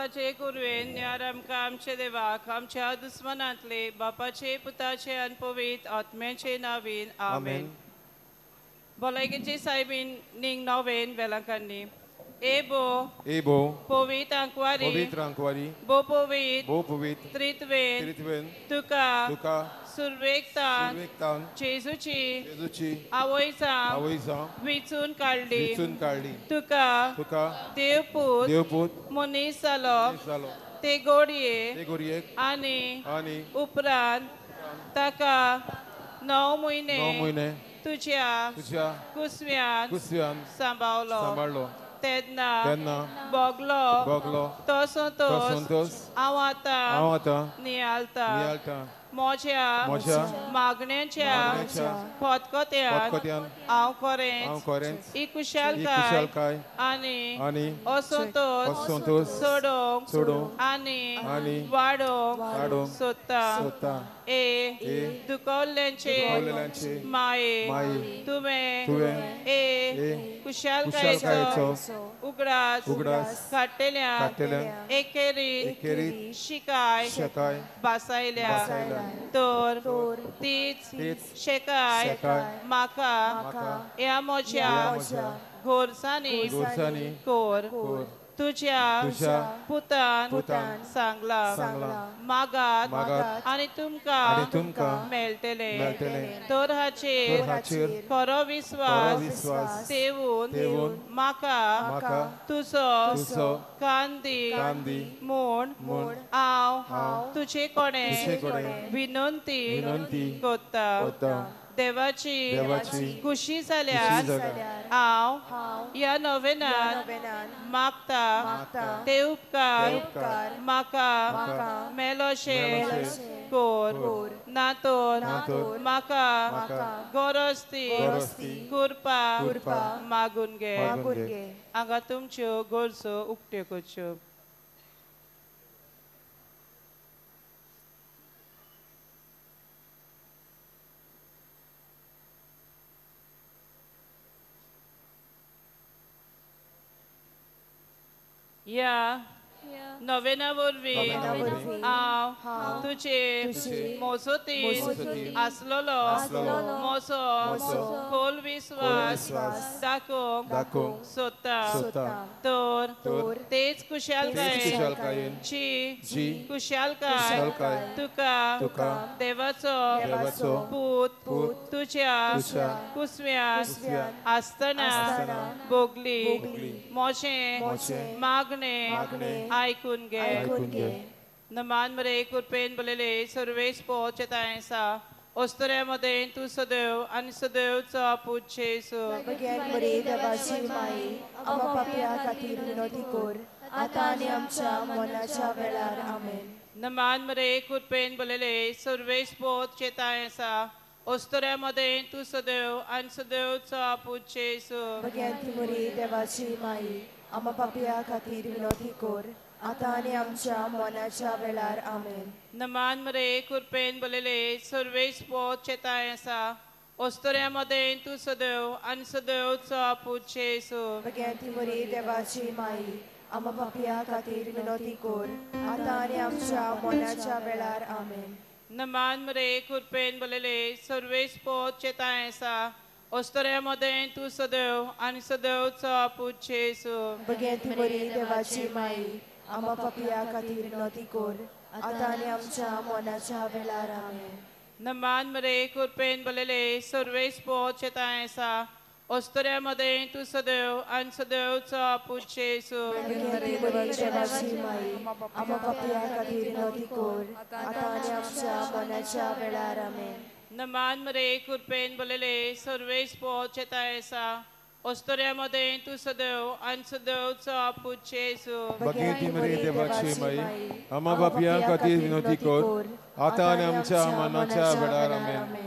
बापाचे कुरवेन न्यार आमकां आमचे देवाक आमच्या दुस्मनांतले बापाचे पुताचे आनी पवित्र आत्म्याचे नावीन आमेन. भलायकेची सायबीन निंग नोवेन वेलांकान्नी एबो एबो पवित्र आंकवारी पवित्र आंकवारी बो पवित्र बो पवित्र त्रित्वेन त्रित्वेन तुका तुका सुरवेकतान सुरवेकतान जेजूची जेजूची आवयचा आवयचा विचून काडली विचून काडली तुका तुका देवपूत देवपूत मनीस जालो जालो ते गोडये ते गोडयेक आनी आनी उपरांत ताका 9 म्हयने 9 म्हयने तुज्या तुज्या कुसव्यान कुसव्यान सांबाळलो सांबाळलो तेन्ना तेन्ना बोगलो बोगलो तो संतोष हांव आतां नियाळता नियाळता म्हज्या म्हज्या मागण्यांच्या खतखत्यान हांव खरेंच ही कुशालकाय आनी आनी असंतोष असंतोष सोडोवंक सोडोवंक आनी आनी वाडोवंक सोदता. सोदता. ए दुखवल्ल्यांचे माये माये तुवें तुवें ए कुशालकायेचो कुशालकायेचो उगडास उगडास काडटल्यांक काडटल्यांक एकेरीत एकेरीत शिकाय शेकाय बासायल्या बासायल्या तर तीच तीच शेकाय शेकाय म्हाका म्हाका ह्या म्हज्या ह्या म्हज्या गोरसांनी गोरसांनी कोर कोर तुज्या तुज्या पुतान पुतान सांगलां सांगलां मागात मागात आनी तुमकां आनी तुमकां मेळटलें मेळटलें. तर हाचेर तर हाचेर खरो खरो विस्वास विस्वास तेवून तेवून म्हाका म्हाका तुजो तुजो कान दी कान दी म्हूण म्हूण हांव हांव तुजे कडेन तुजे कडेन विनंती विनंती करता. करता. देवाची देवाची खुशी जाल्यार खुशी जाल्यार हांव ह्या नोवेनान मागता मागता ते उपकार ते उपकार म्हाका म्हाका मेलोशे मेलोशे कोर कोर ना तर ना तर म्हाका म्हाका गरज ती गरज ती कृपा कृपा मागून घे. मागून घे. हांगा तुमच्यो गरजो उक्त्यो करच्यो. ह्या नोवेना वरवीं नोवेना वरवीं हांव तुजे तुजे मोजोतीन मोजोतीन आसलेलो आसलेलो म्हजो म्हजो खोल विस्वास विस्वास दाखोवंक दाखोवंक सोदता सोदता. तर तर तेच तेच कुशालकायेन कुशालकायेन जी जी कुशालकाय कुशालकाय तुका तुका देवाचो देवाचो पूत पूत तुज्या तुज्या कुसव्यान कुसव्यान आसतना आसतना भोगली भोगली म्हजें म्हजें मागणें मागणें आयकून घे. आयकून घे. नमान मरे कृपेन बोलले सर्वेस पोचताय आसा ओस्तऱ्या मदें तूं सदैव आनी सदैवचो पूत जेजू. भगेन मरे देवाची माये आमा पापया खातीर विनोती कोर आतां आनी आमच्या मरणाच्या वेळार आमेन. नमान मरे कृपेन बोलले सर्वेस पोचताय आसा ओस्तऱ्या मदें तूं सदैव आनी सदैवचो पूत जेजू. भगेन मरे देवाची माये आमा पापया खातीर विनोती कोर आतां आनी आमच्या मरणाच्या वेळार आमेन. नमान मरे कृपेन बोलले सर्वेस पोचताय आसा ओस्तऱ्या मदें तूं सदैव आनी सदैवचो पूत जेजू. भगेन मरे देवाची माये आमा पापया खातीर विनोती कोर आतां आनी आमच्या मरणाच्या वेळार आमेन. नमान मरे कृपेन बोलले सर्वेस पोचताय आसा ओस्तऱ्या मदें तूं सदैव आनी सदैवचो पूत जेजू. भगेन मरे देवाची माये आमा पापया खातीर विनोती कोर आतां आनी आमच्या मरणाच्या वेळार आमेन. नमान मरे कृपेन बोलले सर्वेस पोचताय आसा ओस्तऱ्या मदें तूं सदैव आनी सदैवचो पूत जेजू. भगेन मरे देवाची माये आमा पापया खातीर विनोती कोर आतां आनी आमच्या मरणाच्या वेळार आमेन. नमान मरे कृपेन बोलले सर्वेस पोचताय आसा ओस्तऱ्या मदें तूं सदैव आनी सदैवचो पूत जेजू. भगेती मरे देवाची माई आमा पापयां खातीर विनोती कोर आतां आनी आमच्या मरणाच्या वेळार आमेन.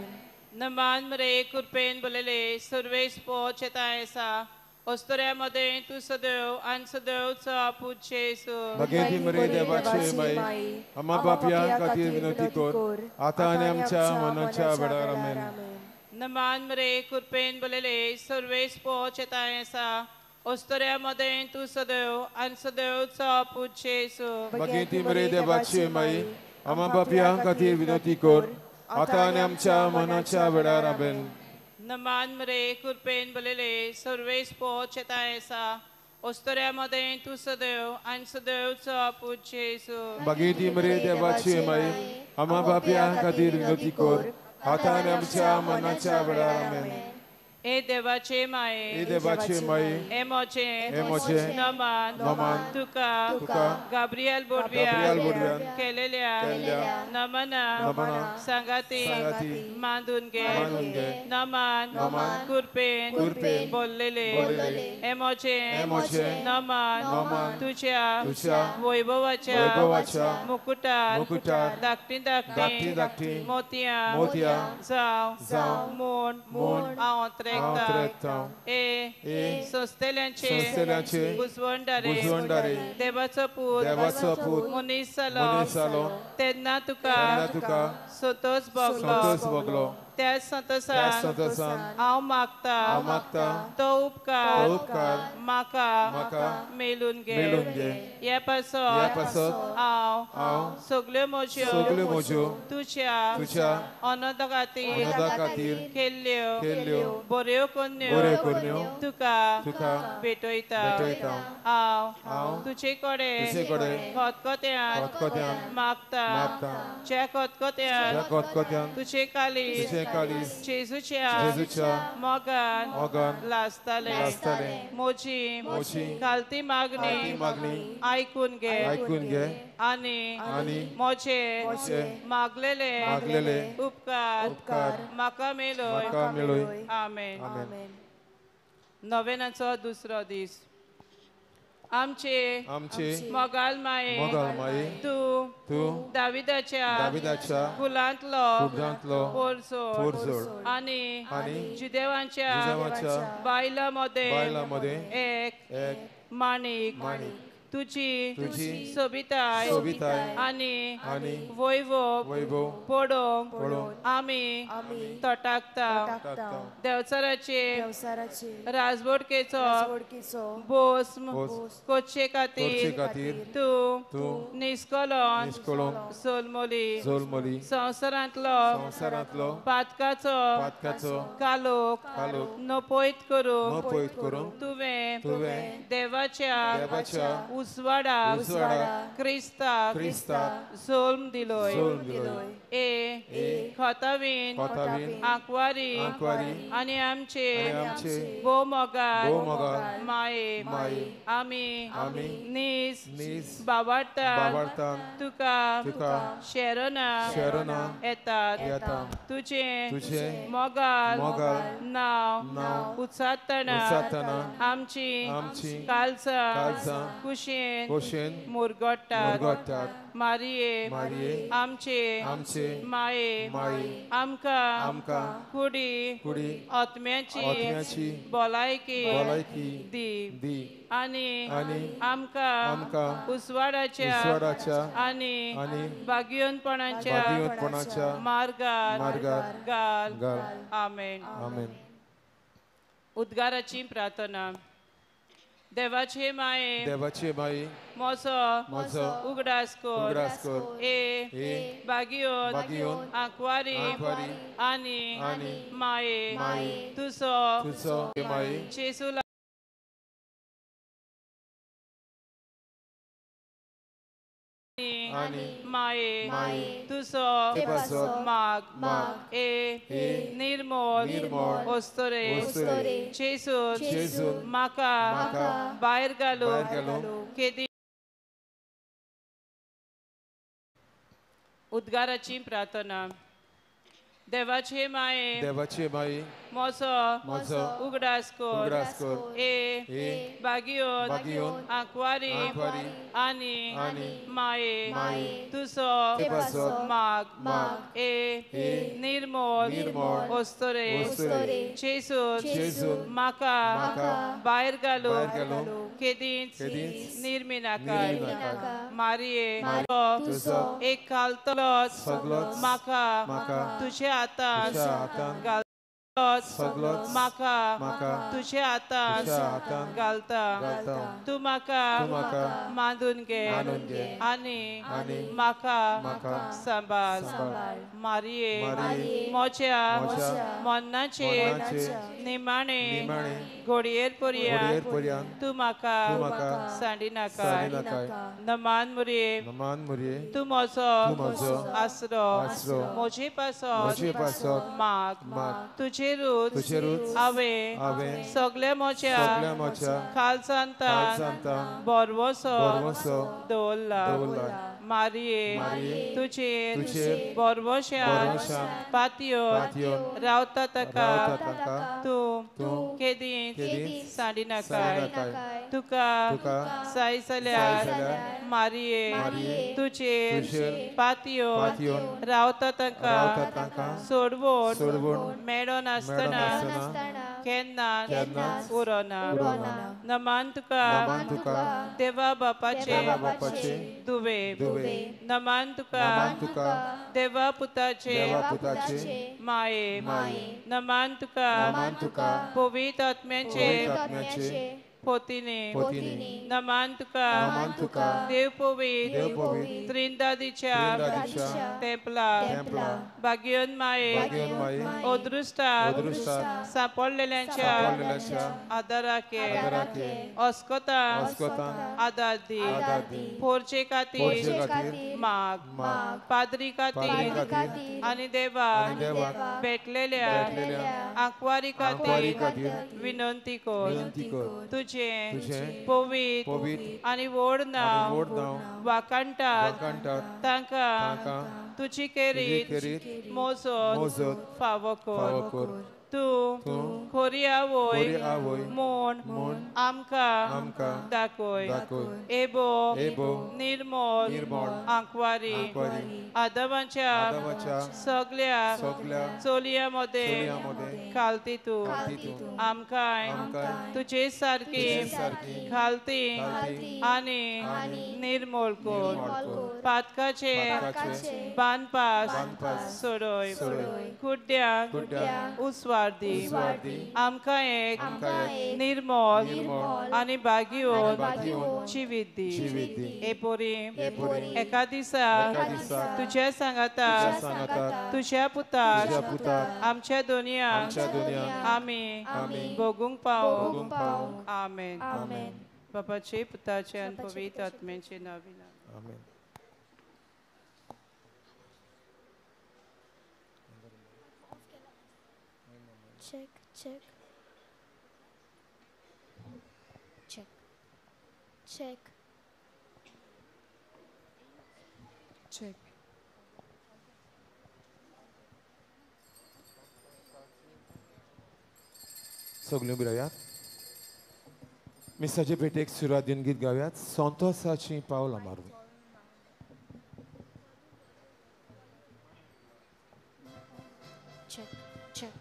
नमान मरे कृपेन बोलले सर्वेस पोचताय आसा ओस्तऱ्या मदें तूं सदैव आनी सदैवचो पूत जेजू. भगेती मरे देवाची माई आमा पापयां खातीर विनोती कोर आतां आनी आमच्या मरणाच्या वेळार आमेन. नमान मरे कृपेन बोलले सर्वेस पोचताय आसा ओस्तोऱ्या मदें तूं सदैव आनी सदैवचो पूत जेजू. भगिनी मरे देवाची माई आमा पापयां खातीर विनवती कर आतां आनी आमच्या मनाच्या वेळार. आमेन. नमान मरे कृपेन भरलेले सर्वेस पोचेताय आसा. ओस्तोऱ्या मदें तूं सदैव आनी सदैवचो पूत जेजू. भगिनी मरे देवाची माई आमा पापयां खातीर विनवती कर आतां आनी आमच्या मनाच्या वेळार. आमेन. ए देवाचे माये, ए देवाचे माये, ए मोचे, ए मोचे, नमान, नमान, तुका, तुका, गाब्रियल बोडव्यान केलेल्या नमना, नमना, सांगाती, सांगाती, मांदून घे, मांदून घे, नमान, नमान, कृपेन, कृपेन, बोललेले, बोललेले, ए मोचे, ए मोचे, नमान, नमान, तुझ्या, तुझ्या, वैभवाच्या, वैभवाच्या, मुकुटार, मुकुटार, धाकटी धाकटी धाकटी, धाकटी, मोतयां, मोतयां, जावं, जावं, म्हूण, म्हूण, हांव हांव त्रेकतां. त्रेकतां. ए ए संस्थेल्यांचे, संस्थेल्यांचे, बुजवणदारे, बुजवणदारे, देवाचो पूत, देवाचो पूत, मनीस जालो, मनीस जालो, तेन्ना तुका, तेन्ना तुका, संतोष भोगलो, संतोष भोगलो, त्याच त्याच संतोषान, संतोषान, हांव मागता, हांव मागता, तो उपकार, तो उपकार, म्हाका, म्हाका, मेलून घे, मेलून घे. हे पासत, ह्या पासत, हांव, हांव, सगल्यो म्हज्यो, सगल्यो म्हज्यो, तुज्या, तुज्या, अनंत खातीर, अनंता खातीर, केल्ल्यो, केल्ल्यो, बऱ्यो करण्यो, बऱ्यो करण्यो, तुका, तुका, भेटयता. भेटयता. हांव, हांव, तुजे कडेन, तुजे कडेन, खतखत्यान, खतखत्यान, मागता, मागता, ज्या खतखत्यान, ज्या खतखत्यान, तुजे कालीस, तुजें काळीज, जेजूच्या, जेजूच्या, मोगान, मोगान, लासतलें. लासतलें. म्हजी, म्हजी, खालती मागणी, खालती मागणी, आयकून घे, आयकून घे, आनी, आनी, म्हजे, म्हजे, मागलेले, मागलेले, उपकार, उपकार, म्हाका मेळय. म्हाका मेळय. आमेन. आमेन. नोवेनाचो दुसरो दीस. आमचे, आमचे, मोगाल माये, मोगाल माये, तूं, तूं, दाविदाच्या, दाविदाच्या, कुलांतलो, कुलांतलो, पोरजोड, पोरजोड, आनी, आनी, जुदेवांच्या, जुदेवांच्या, बायलां मदें, बायलां मदें, एक, एक, माणीक, माणीक, तुजी, तुजी, सोबिताय, सोबिताय, आनी, आनी, वैभव, वैभव, पळोवंक, पळोवंक, आमी, आमी, तटाकता. टाकता. देवचाराचे, देवसाराचे, राजवटकेचो, राजवडकीचो, भोस्म, भोस, कोचे करचे खातीर, खातीर, तूं, तूं, निस्कलोन, निस्कलोन, सोलमोली, जोलमोली, संवसारांतलो, संवसारांतलो, पातकाचो, पातकाचो, कालोख, कालोख, नपयत करूंक, नपयत करूंक, तुवें, तुवें, देवाच्या, देवाच्या, उजवाडाक, उजवाडाक, क्रिस्ताक, क्रिस्ताक, जल्म दिलोय. जल्म दिलोय. ए, ए, खोतावीन, खोतावीन, आंकवारी, आंकवारी, आनी आमचे, आनी आमचे, भोवमोगाल, भोवमोगाल, माये, माये, आमी, आमी, नीज, नीज, बाबार्तान, बाबार्तान, तुका, तुका, शेरना, शेरना, येतात. येता. तुजें, तुजें, मोगाल, मोगाल, नांव, नांव, उच्चारतना, उच्चारतना, आमची, आमची, काळजां, काळजां, कुशीन, खोशेन, मुरगट्टात. मुरगट्टात. मारिये, मारिये, आमचे, आमचे, माये, माये, आमकां, आमकां, कुडी, कुडी, आत्म्याची, आत्म्याची, भलायकी, भलायकी, दी. दी. आनी, आनी, आमकां, आमकां, उजवाडाच्या, उजवाडाच्या, आनी, आनी, भाग्यवंतपणाच्या, भाग्यवंतपणाच्या, मार्गार, मार्गार, घाल. घाल. आमेन. आमेन. उद्गाराची प्रार्थना. देवाचे माये, देवाचे माये, म्हजो, म्हजो, उगडास कर, उगडास कर, ए, ए, भाग्योन, भाग्योन, आंकवारी, आंकवारी, आनी, आनी, माये, माये, तुजो, तुजो, माये, जेजू आनी, माये, माये, तुजो, ते पासत, माग, माग, ए, ए, निर्मोल, निर्मोल, ओस्तोरे, ओस्तोरे, जेजून, जेजून, म्हाका, म्हाका, भायर घालून, भायर घालून, केदी. उद्गाराची प्रार्थना. देवाचे माये, देवाचे माये, म्हजो, म्हजो, उगडास कर, उगडास कर, ए, ए, भाग्योन, भाग्योन, आंकवारी, आंकवारी, आनी, आनी, माये, माये, तुजो, ते पासत, माग, माग, ए, ए, निर्मोल, निर्मोल, ओस्तोरे, ओस्तोरे, जेजून, जेजून, म्हाका, म्हाका, भायर घालून, भायर घालून, केदींच, केदींच, निर्मिनाकाय. निर्मिनाकाय. मारिये, तुजो, एक घालतलोच, सगलोच, म्हाका, म्हाका, तुज्या हातान, तुज्या हातान, घाल. म्हाका तुझ्या हातांत घालता. तूं म्हाका मांदून घे आनी म्हाका सांबाळ. मारये म्हज्या मरणाचे निमाणे घडयेर पर्यंत तूं म्हाका सांडिनाका. नमान मुरये तूं म्हजो आसरो, म्हजे पासत माग. तुजेरूच हांवें सगळ्या म्हज्या खालसांतान भरवंसो दवरला. मारये तुजेर भरवंशान पातयेवन रावता ताका तूं केदींच सांडिनाका. तुका जाय जाल्यार मारये तुजेर पातयेवन रावता ताका सोडवून मेळनासतना केन्नाच उरना. नमान तुका देवा बापाचे दुवे. नमान तुका देवा पुताचे माये. नमान तुका पवित्र आत्म्याचे पोतीने. नमान तुका देव पवित्र त्रिंदादीच्या तेंपला. भाग्यन माये अदृश्टाक सांपडलेल्यांच्या आदाराके अस्कतांक आदार दी. पोरचे खातीर माग. पाद्री खातीर आनी देवाक भेटलेल्या आंकवारी खातीर विनंती कर. तुजें पवित्र आनी व्हड नांव वाखाणटात तांकां तुजी खेरीत मोजत फावो कर. तूं खरी आवय म्हूण आमकां दाखय. एबो निर्मळ आंकवारी आदमाच्या सगळ्या चलयां मदें खालती तूं आमकांय तुजे सारकी खालती आनी निर्मळ कर. पातकाचे बांदपास सोडय. कुड्ड्यांक उस्वार दी. आमकां एक निर्मळ आनी भाग्यवन जिवीत दी. हे पोरी एका दिसा तुज्या सांगाताक तुज्या पुताक आमच्या दोनयांक आमी भोगूंक पावूं. आमेन. बापाचे पुताचे आनी पवित्र आत्म्याचे नांवान. आमेन. Check, check, check, check, check. सगळ्यो उबी रायात. मिसाचे भेटेक सुरवात दिवन गीत गावयात. संतोसाची पावलां मारून. Check, check.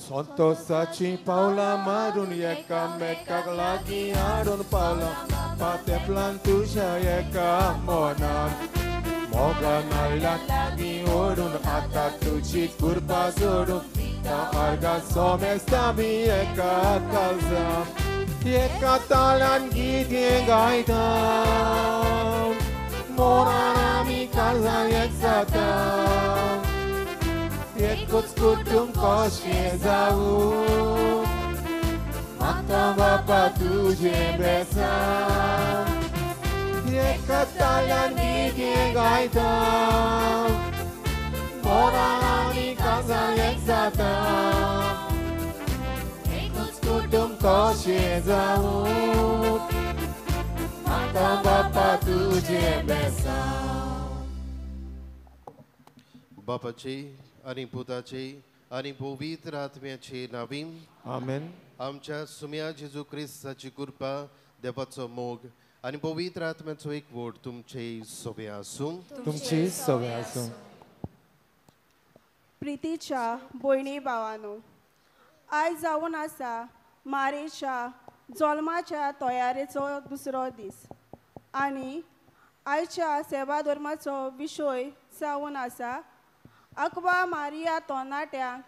संतोसाची पावलां मारून एकामेकाक लागीं हाडून पावलां पातेपलान तुज्या एका मनान मोगान लागीं ओडून आतां तुजी कृपा जोडून आर्गां सोमेस्ता आमी एका काळजान एका तालान गीत हें गायता मोनान आमी काळजान एक जाता. एकूच कुटुंब कशें जावूं म्हाका बापा तुजें बेसांव. एका तालान गीत हें गायता मोनान आमी काळजान एक जाता. एकूच कुटुंब कशें जावूं म्हाका बापा तुजें बेसांव. बापाचे आनी पुताचे आनी पवित्र आत्म्याचे नांवान. आमेन. आमच्या सुम्या जेजू क्रिस्ताची कृपा, देवाचो मोग आनी पवित्र आत्म्याचो एकवट तुमचे सवे आसूं. तुमची सवे आसूं. प्रितीच्या भयणी भावानो, आयज जावन आसा मारेच्या जल्माच्या तयारेचो दुसरो दीस आनी आयच्या सेवा धर्माचो विशय जावन आसा अकवा मारिया तरणाट्यांक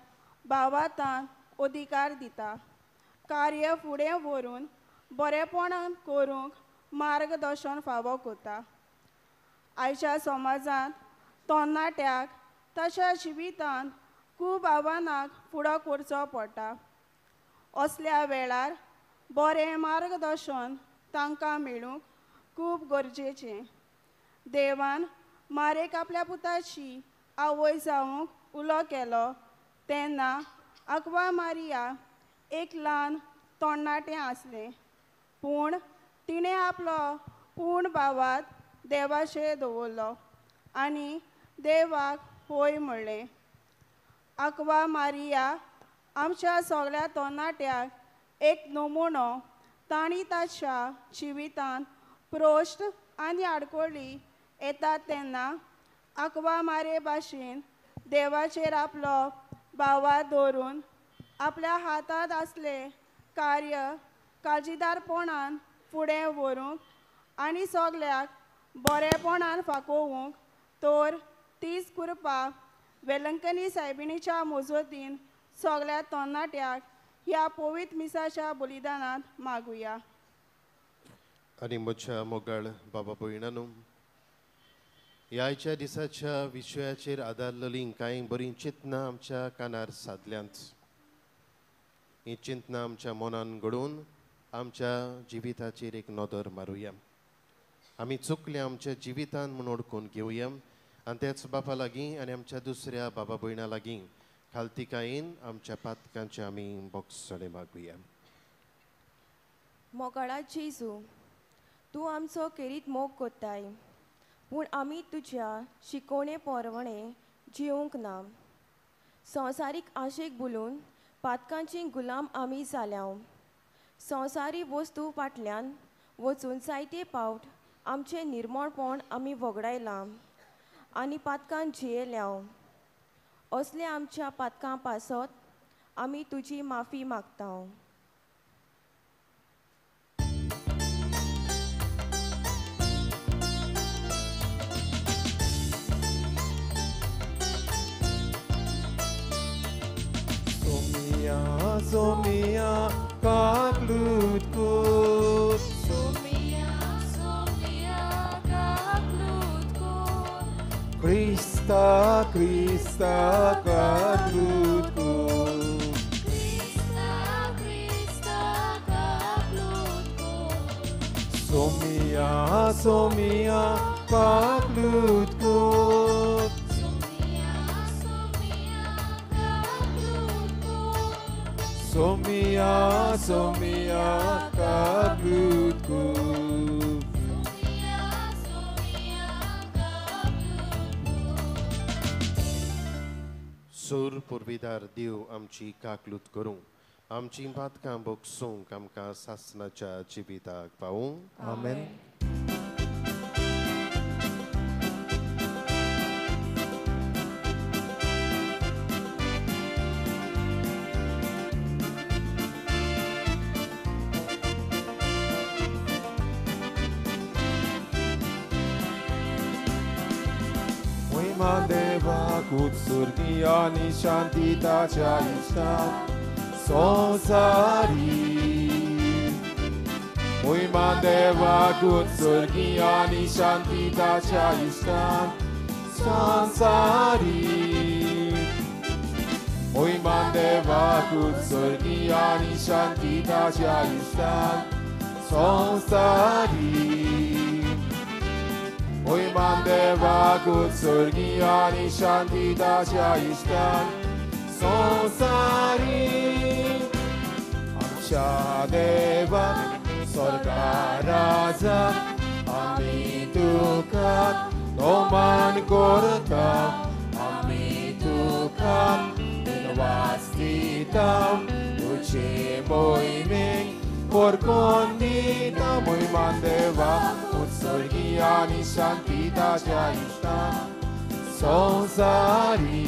भावातान अधिकार दिता कार्य फुडें व्हरून बरेपणान करूंक मार्गदर्शन फावो करता. आयच्या समाजांत तरणाट्याक ताच्या जिवितांत खूब आव्हानांक फुडो करचो पडटा. असल्या वेळार बरें मार्गदर्शन तांकां मेळूंक खूब गरजेचें. देवान मारेक आपल्या पुताची आवय जावंक उलो केलो तेन्ना अकवा मारिया एक ल्हान तरणाटें आसलें, पूण तिणें आपलो पूर्ण भावात देवाचेर दवरलो आनी देवाक होय म्हणलें. अकवा मारिया आमच्या सगळ्या तरणाट्यांक एक नमुनो. तांणी ताच्या जिवितांत प्रश्न आनी आडखळी येतात तेन्ना अकवा मारे भाशेन देवाचेर आपलो भावात दवरून आपल्या हातांत आसलें कार्य काळजीदारपणान फुडें व्हरूंक आनी सगळ्याक बरेपणान फाकोवंक तर तीच कृपा वेलंकनी सायबिणीच्या मजतीन सगळ्या तरणाट्यांक ह्या पवित्र मिसाच्या बलिदानांत मागुया. आनी म्हज्या मोगाळ बाबा भयणांनो, ह्या आयच्या दिसाच्या विशयाचेर आदारलेलीं कांय बरीं चिंतनां आमच्या कानार सादल्यांत. हीं चिंतनां आमच्या मनान घडोवन आमच्या जिविताचेर एक नदर मारुया. आमी चुकले आमच्या जिवितान म्हूण ओडकून घेवया आनी त्याच बापा लागीं आनी आमच्या दुसऱ्या बाबा भयणां लागीं खालतिकायेन आमच्या पातकांचे आमी बोगसणे मागुया. मोगाळा जेजू, तूं आमचो केरीत मोग कोत्ताय, पूण आमी तुज्या शिकोवणे पोरवणे जिवंक ना. संवसारीक आशेक बुलून पातकांची गुलाम आमी जाल्या. संवसारी वस्तू फाटल्यान वचून जायते पावट आमचें निर्मळपण आमी वगडायलां आनी पातकान जियेल्या. असले आमच्या पातकां पासत आमी तुजी माफी मागता. Somia, Somia, kaklut kut. Somia, Somia, kaklut kut. Krista, Krista, kaklut kut. Krista, Krista, kaklut kut. Somia, Somia, kaklut kut. Somia, Somia, kaklut kut. Somia, Somia, kaklut kut. सूर पुर्विदार देव आमची काकलूत करूं, आमची पातकां बोगसूंक आमकां सासणाच्या जिविताक पावूं. आमेन. Kutsurgi ani shanti tacha ishta sonsari. Uimandeva kutsurgi ani shanti tacha ishta sonsari. Uimandeva kutsurgi ani shanti tacha ishta sonsari. Uimandeva kutsurgi ani shanti tacha ishta sonsari. Amcha deva स्वर्गा राजा आमी तुका नोमान करता, आमी तुका निवास दिता, तुजे मोहिमेक परकोन दिता. मोहिमान देवा उत्सर्गी आनी शांती ताच्या इश्टान संवसारी.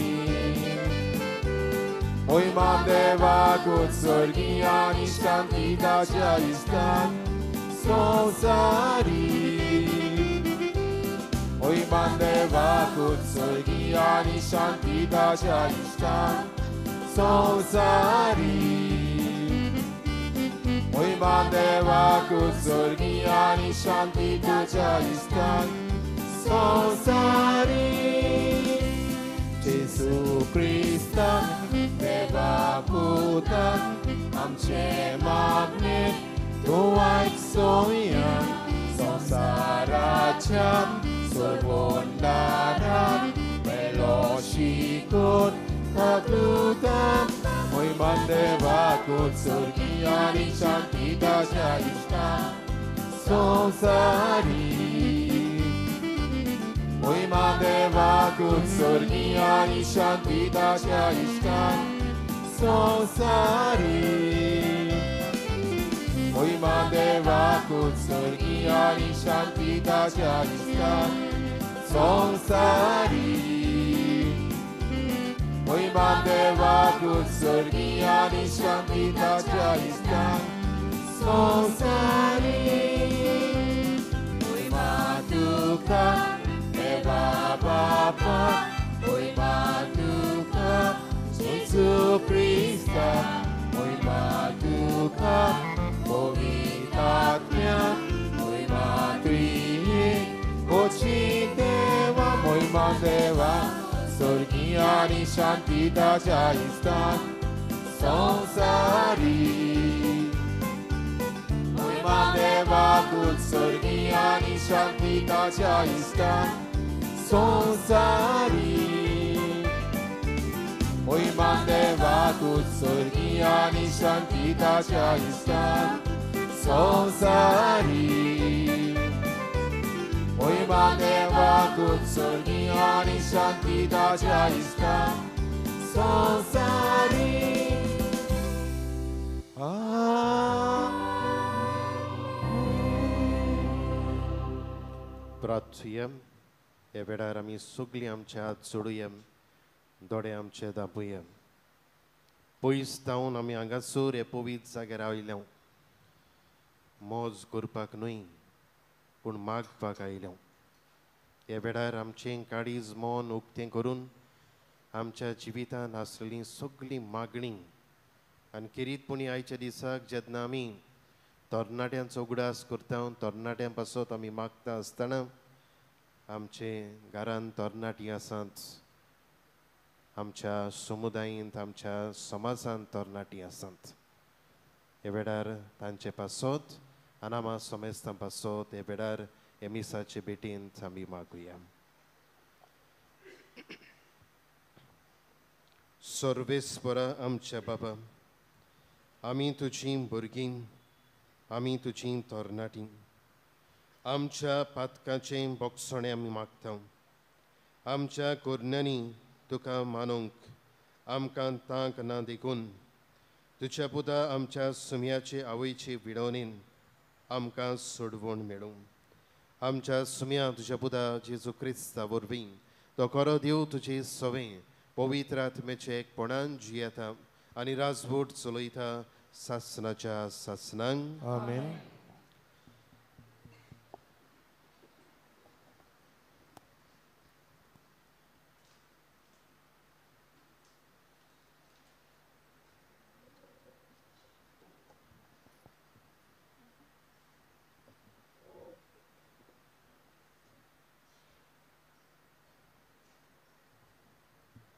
मोहिमान देवाकूच स्वर्गीय आनी शांती ताच्या इश्टान संवसारी. मोहिमान देवाकूच स्वर्गीय आनी शांती ताच्या इश्टान संवसारी. मोहिमान देवाकूच स्वर्गीय आनी शांती ताच्या इश्टान संवसारी. जेजू क्रिस्ता देवा पुता आमचे मागणे तूं आयक सोया. संवसाराच्या सर्वोंदाराक मेलो शिकोत कबलुता. मोहिमान देवाकूच स्वर्गीय आनी शांती ताच्या इश्टान संवसारी. मोहिमान देवाकूच स्वर्गीय आनी शांती ताच्या इश्टान संवसारी. मोहिमान देवाकूच स्वर्गीय आनी शांती ताच्या इश्टान संवसारी. मोहिमान देवाकूच स्वर्गीय आनी शांती ताच्या इश्टान संवसारी. मोहिमा तुका देवा बापा, मोहिमा तुका जेजू क्रिस्ता, मोहिमा तुका पवित्र आत्म्या, मोहिमा त्रिएक ओची देवा. मोहिमा देवा स्वर्गीय आनी शांती ताच्या इश्टान संवसारी. मोहिमा देवाकूच स्वर्गीय आनी शांती ताच्या इश्टान संवसारी. मोहिमान देवाकूच स्वर्गीय आनी शांती ताच्या इश्टान संवसारी. मोहिमान देवाकूच स्वर्गीय आनी शांती ताच्या इश्टान संवसारी. प्रार्थुया. ह्या वेळार आमी सगळीं आमचे हात जोडुया, दोळे आमचे दाबुया. पयस जावन आमी हांगासर हे पवित्र जाग्यार आयल्या, मौज करपाक न्हय पूण मागपाक आयल्या. ह्या वेळार आमचें काळीज मन उक्तें करून आमच्या जिवितांत आसलेली सगळीं मागणी आनी खेरीतपणी आयच्या दिसाक जेन्ना आमी तरणाट्यांचो उगडास करता, तरणाट्यां पासत आमी मागता आसतना आमचे घरांत तरणाटी आसात, आमच्या समुदायेंत आमच्या समाजांत तरणाटी आसात. ह्या वेळार तांचे पासत आनी आमा समेस्तां पासत ह्या वेळार ह्या मिसाचे भेटींत आमी मागुया. सर्वेस्परा आमच्या बाबा, आमी तुजीं भुरगीं, आमी तुजीं तरणाटीं, आमच्या पातकाचें बोगसणें आमी मागता. आमच्या कोरण्यांनी तुका मानूंक आमकां तांक ना देखून तुज्या पुता आमच्या सुम्याचे आवयचे विडवणेन आमकां सोडवण मेळूं. आमच्या सुम्या तुज्या पुता जेजू क्रिस्ता वरवीं तो खरो देव तुजे सवें पवित्र आत्म्याचे एकपणान जियेता आनी राजवट चलयता सासनाच्या सासनांक. आमेन.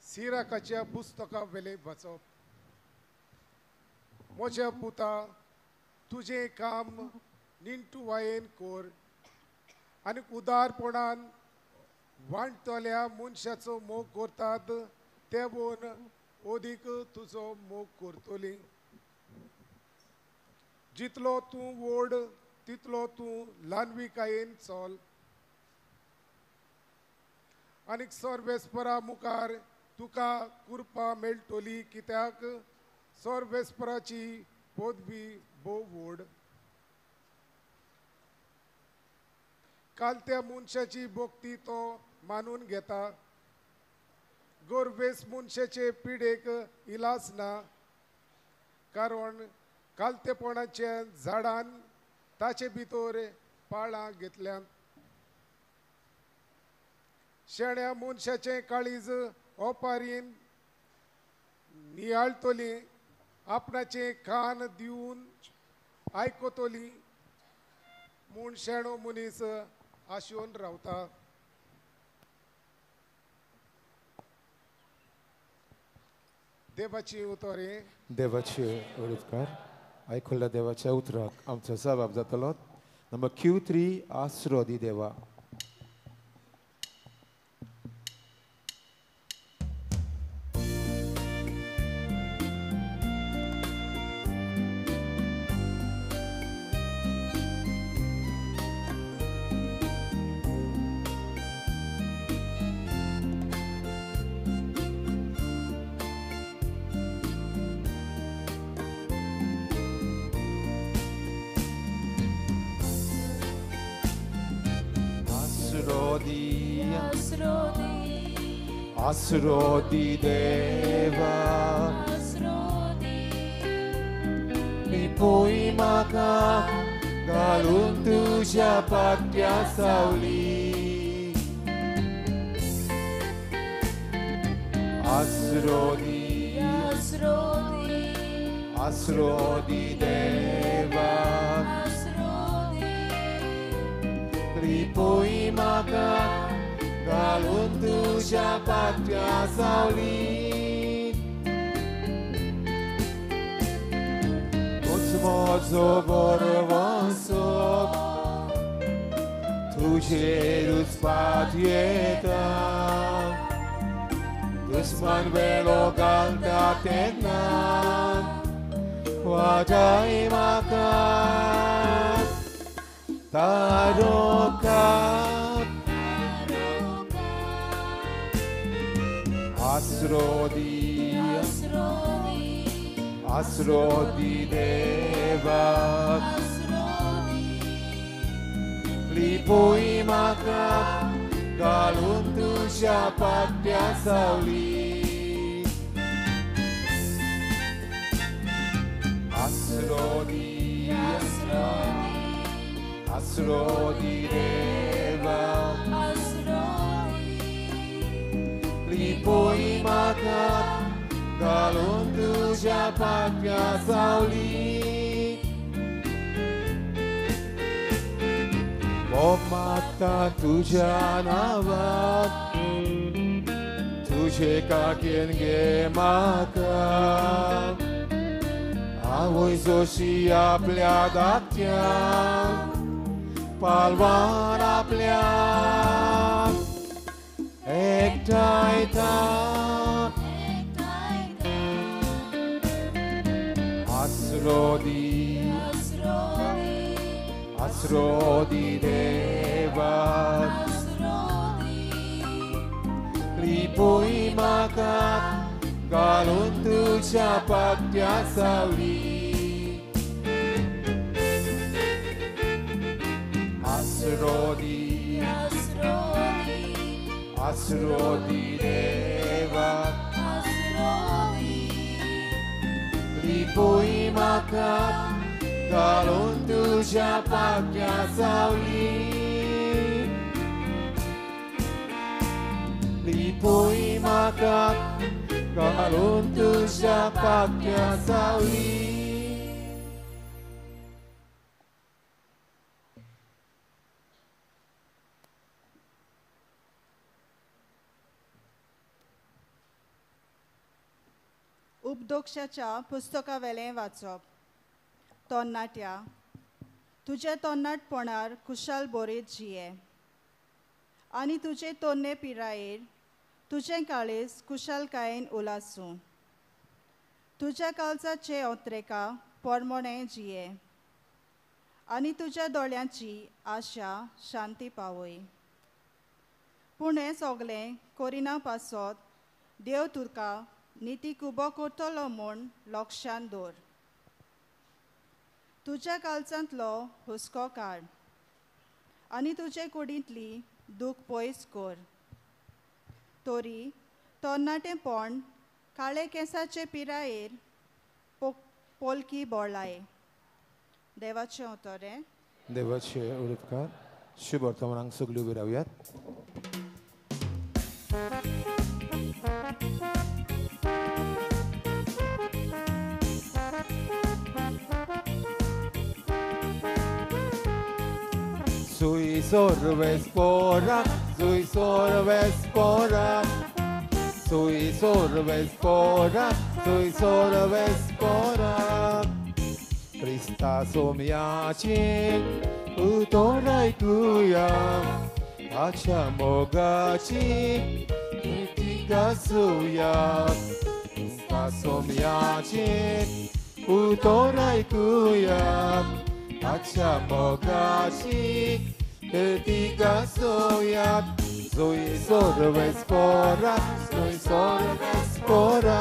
सिराकाच्या पुस्तका वेले वाचप. म्हज्या पुता, तुजें काम निंटुवायेन कोर आनी उदारपणान वांटतल्या मनशाचो मोग करतात ते वोन ओदीक तुजो मोग करतली. जितलो तूं व्हड तितलो तूं ल्हानविकायेन चल आनी सर्वेस्परा मुखार तुका कृपा मेळटली, कित्याक सर्वेस्पराची पदवी भोव व्हड. काल त्या मनशाची भक्ती तो मानून घेता, गोरवेस मनशाचे पिडेक इलाज ना, कारण कालतेपणाच्या झाडान ताचे भितर पाळां घेतल्यात. शेण्या मनशाचें काळीज ओपारीन नियाळटली, आपणाचे कान दिवन आयकतली म्हूण शेणो मनीस आशेवन रावता. देवाची उतरे देवाचे उपकार आयकुल्ल्या देवाच्या उतराक आमचो जबाब जातलो. नंबर Q3 आसरो दी देवा. आसरो दी देवा लिपोय म्हाका घालून तुज्या पाट्या सावली. आसरो दी आसरो दी देवा लिपोय म्हाका घालून तुज्या पाट्या सावली. तूंच म्हजो बरवसो तुजेरूच पात येता, दुस्मान वेलो घालता तेन्ना वाटाय म्हाका तारोका. आसरो दी आसरो दी देवा लिपोय म्हाका घालून तुज्या पाट्या सावली. आसरो दी आसरो दी देवा लिपोय म्हाका घालून तुज्या पाट्या सावली. मोग मागता तुज्या नांवाक तुजे काकेन गे म्हाका, आवय जोशी आपल्या धाकट्यांक पालवान आपल्या एकठांयता. आसरो दी आसरो दी देवा लिपोय म्हाका घालून तुज्या पाट्या सावली. आसरो दी आसरो दी देवा लिपोय म्हाका घालून तुज्या पाट्या सावली. लिपोय म्हाका घालून तुज्या पाट्या सावली. उपदोक्षाच्या पुस्तकावेलें वाचप. तोन्नाट्या तुज्या तोन्नाटपणार कुशाल बोरेत जिये आनी तुजे तोन्ने पिरायेर तुजें काळीज कुशालकायेन उलासूं. तुज्या काळजाचे ओत्रेका पोरमोणें जिये आनी तुज्या दोळ्यांची आशा शांती पावय. पूण हें सगळें करिना पासत देव तुका नितीक उबो करतलो म्हूण लक्षांत दवर. तुज्या काळजांतलो हुस्को काड आनी तुजे कुडींतली दूख पयस कर. तरी तरणाटेपण काळे केंसाचे पिरायेर पोलकी बोळाय. देवाचें उतर. देवाचे उपकार. शुभ वर्तमानाक सगळ्यो उबी रावयात. Sui sorves pora, sui sorves pora, sui sorves pora, sui sorves pora. Krista somiachi, utorai kuya, acha mogachi, itigasuya. Krista somiachi, utorai kuya, acha mogachi, itigasuya. Sui sorves pora, sui sorves pora,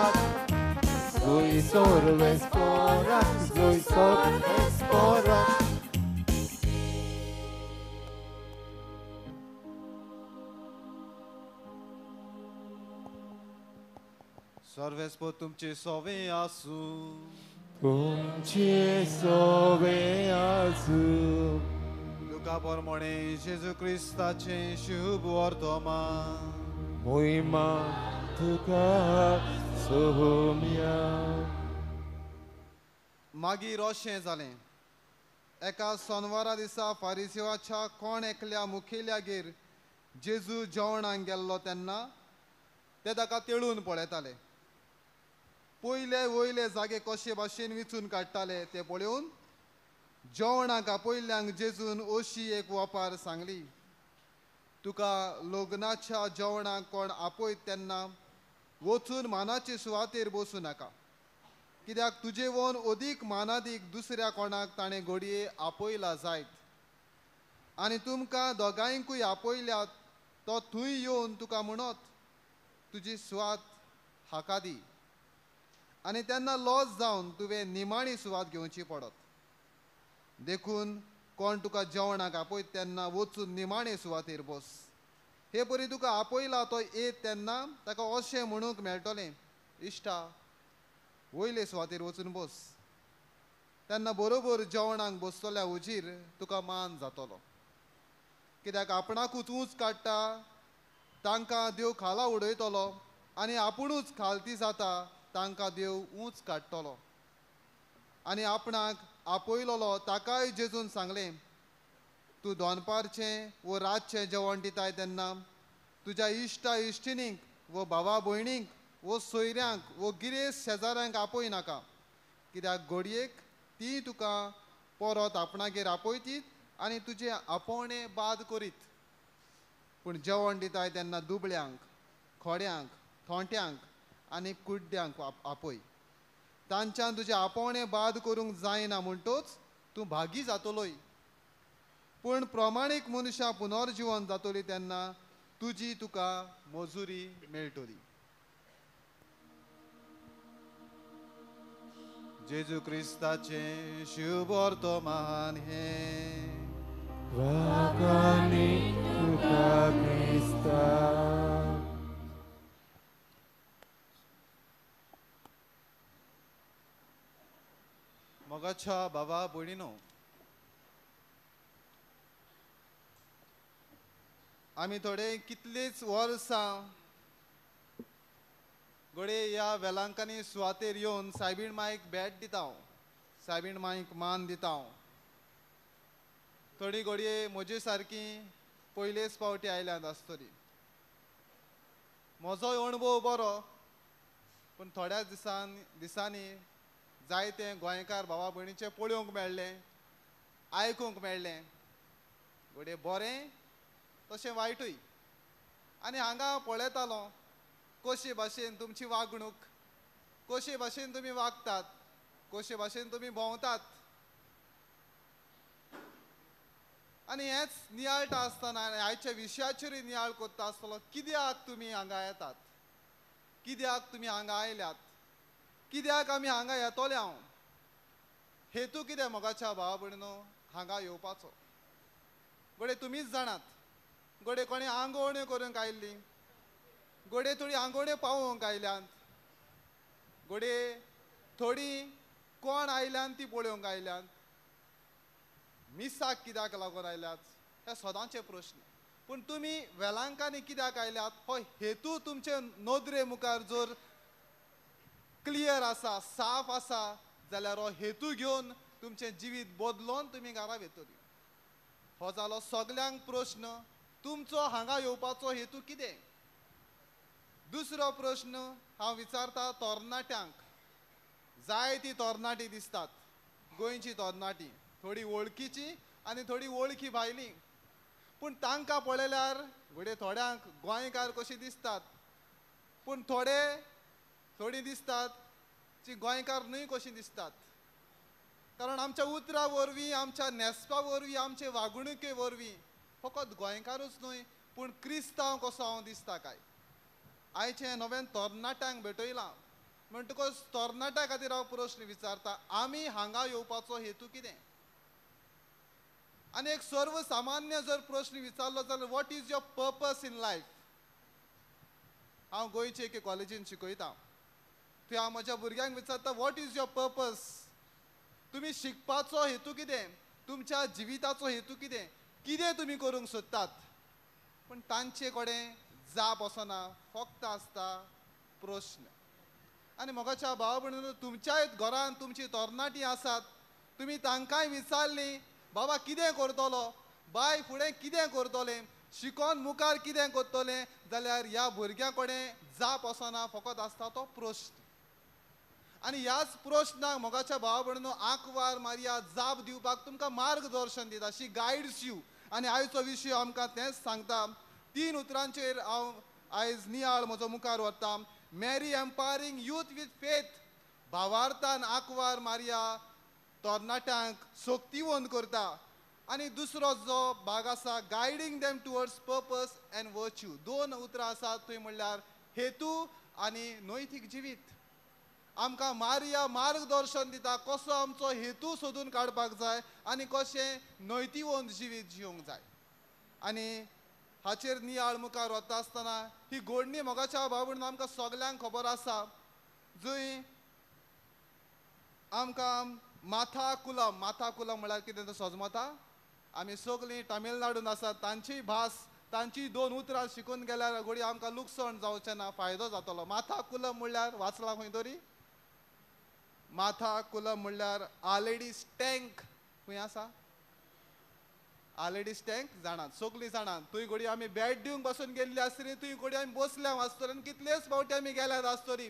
sui sorves pora, sui sorves pora. सर्वेस्पोर तुमचे सोवे आसूं. तुमचे सोवे आसूं. लुका प्रमाणे जेजू क्रिस्ताचें शुभ वर्तमान. मोहिमा तुका सोम्या. मागीर अशें जालें, एका सोनवारा दिसा फारिसिवाच्या कोण एकल्या मुखेल्यागेर जेजू जेवणाक गेल्लो तेन्ना ते ताका तेळून पळयताले. पयले वयले जागे कशे भाशेन विचून काडटाले ते पळोवन जेवणाक आपयल्ल्यांक जेजून अशी एक वपार सांगली, तुका लग्नाच्या जेवणाक कोण आपयत तेन्ना वचून मानाचे सुवातेर बसूं नाका, कित्याक तुजे वन अदीक मानादीक दुसऱ्या कोणाक ताणें घडये आपयला जायत, आनी तुमकां दोगांयकूय आपयल्यात तो थंय येवन तुका म्हणत तुजी सुवात हाका दी, आनी तेन्ना लॉस जावन तुवें निमाणी सुवात घेवची पडत. देखून कोण तुका जेवणाक आपयत तेन्ना वचून निमाणे सुवातेर बस. हे परी तुका आपयला तो येत तेन्ना ताका अशें म्हणूंक मेळटलें, इश्टा वयले सुवातेर वचून बस. तेन्ना बरोबर जेवणाक बसतल्या हुजीर तुका मान जातलो, कित्याक आपणाकूच ऊंच काडटा तांकां देव खाला उडयतलो, आनी आपुणूच खालती जाता तांकां देव ऊंच काडटलो. आनी आपणाक आपयलोलो ताकाय जेजून सांगलें, तूं दनपारचें वो रातचें जेवण दिताय तेन्ना तुज्या इश्टा इश्टिणींक वो भावा भयणींक वो सोयऱ्यांक वो गिरेस्त शेजाऱ्यांक आपय नाका, कित्याक घडयेक ती तुका परत आपणागेर आपयतीत आनी तुजें आपोवणें बाद करीत. पूण जेवण दिताय तेन्ना दुबळ्यांक, खोड्यांक, थोंट्यांक आनी कुड्ड्यांक आपय. तांच्यान तुजें आपोवणें बाद करूंक जायना म्हणटोच तूं भागी जातलोय. पूण प्रमाणीक मनशां पुनर्जिवन जातली तेन्ना तुजी तुका मजुरी मेळटली. जेजू क्रिस्ताचें शुभ वर्तमान हें. वागानी तुका क्रिस्ता. मोगाच्या बाबा भयणीनो, आमी थोडे कितलींच वर्सां घडये ह्या वेलांकांनी सुवातेर येवन सायबीण माईक भेट दिता, सायबीण माईक मान दिता. थोडी घडये म्हजे सारकी पयलेच फावटी आयल्यात आसतली. म्हजोय अणभव बरो, पूण थोड्याच दिसांनी जायते गोंयकार भावा भयणीचें पळोवंक मेळ्ळें, आयकूंक मेळ्ळें, घडये बरें तशें वायटूय. आनी हांगा पळयतालो कशे भाशेन तुमची वागणूक, कशे भाशेन तुमी वागतात, कशे भाशेन तुमी भोंवतात. आनी हेंच नियाळटा आसतना आनी आयच्या विशयाचेरूय नियाळ करता आसतलो, कित्याक तुमी हांगा येतात, कित्याक तुमी हांगा आयल्यात, कित्याक आमी हांगा येतले. हांव हेतू कितें मोगाच्या भावा भयणीनो हांगा येवपाचो? घडये तुमीच जाणात. घडये कोणी आंगवण्यो करूंक आयिल्ली, घडये थोडी आंगोडे पावोवंक आयल्यात, घडये थोडी कोण आयल्यान ती पळोवंक आयल्यात, मिसाक कित्याक लागून आयल्यात, हे सदांचे प्रश्न. पूण तुमी वेलांकांनी कित्याक आयल्यात हो हेतू तुमचे नदरे मुखार जर क्लियर आसा, साफ आसा जाल्यार हो हेतू घेवन तुमचें जिवीत बदलोन तुमी घरा वेतली. हो जालो सगल्यांक प्रश्न, तुमचो हांगा येवपाचो हेतू कितें? दुसरो प्रश्न हांव विचारता तरणाट्यांक. जायती तरणाटी दिसतात, गोंयची तरणाटी, थोडी वळखीची आनी थोडी वळखी भायली. पूण तांकां पळयल्यार घडये थोड्यांक गोंयकार कशी दिसतात, पूण थोडे थोडी दिसतात जी गोंयकार न्हय कशी दिसतात. कारण आमच्या उतरां वरवीं, आमच्या न्हेसपा वरवीं, आमचे वागणुके वरवीं फकत गोंयकारूच न्हय पूण क्रिस्तांव कसो हांव दिसता काय? आयचें नव्यान तरणाट्यांक भेटयलां म्हणटकच तरणाट्या खातीर हांव प्रश्न विचारता, आमी हांगा येवपाचो हेतू कितें? आनी एक सर्वसामान्य जर प्रश्न विचारलो जाल्यार what is your purpose in life? हांव गोंयचे एके कॉलेजीन शिकयता, थंय हांव म्हज्या भुरग्यांक विचारता what is your purpose? तुमी शिकपाचो हेतू कितें? तुमच्या जिविताचो हेतू कितें? कितें तुमी करूंक सोदतात? पूण तांचे कडेन जाप वचना, फक्त आसता प्रश्न. आनी म्हज्या भाव भयणींनो, तुमच्याय घरान तुमची तरणाटी आसात, तुमी तांकांय विचारली बाबा कितें करतलो, बाय फुडें कितें करतलें, शिकोन मुखार कितें करतलें, जाल्यार ह्या भुरग्यां कडेन जाप वचना, फकत आसता तो प्रश्न. आनी ह्याच प्रश्नाक मोगाच्या भावा भयणींनो आंकवार मारिया जाप दिवपाक तुमकां मार्गदर्शन दिता, शी गायड्स you. आनी आयचो विशय आमकां तेंच सांगता. 3 उतरांचेर हांव आयज नियाळ म्हजो मुखार व्हरता. Mary empowering youth with faith. भावार्थान आंकवार मारिया तरणाट्यांक शक्तिवंत करता. आनी दुसरो जो भाग आसा guiding them towards purpose and virtue. 2 उतरां आसात थंय म्हणल्यार हेतू आनी नैतीक जिवीत. आमकां मारिया मार्गदर्शन दिता कसो आमचो हेतू सोदून काडपाक जाय आनी कशें नैतिवंत जिवीत जिवंक जाय. आनी हाचेर नियाळ मुखार वता आसतना ही घडणी मोगाच्या भाव भयणींनो आमकां सगल्यांक खबर आसा, जंय आमकां माथा कुलम, माथा कुलम म्हळ्यार कितें तें सजमता? आमी सगळीं तमिळनाडून आसात, तांची भास, तांची 2 उतरां शिकून गेल्यार घडये आमकां लुकसाण जावचें ना, फायदो जातलो. माथा कुलम म्हणल्यार वाचलां खंय तरी? माथा कुलम म्हणल्यार आलेडीस टँक. खंय आसा आलेडीस टँक? जाणात सगळीं जाणात. थंय घडये आमी बॅट दिवंक बसून गेल्ली आसतली, थंय घडये आमी बसल्या आसतली आनी कितलेच फावटी आमी गेल्यात आसतली,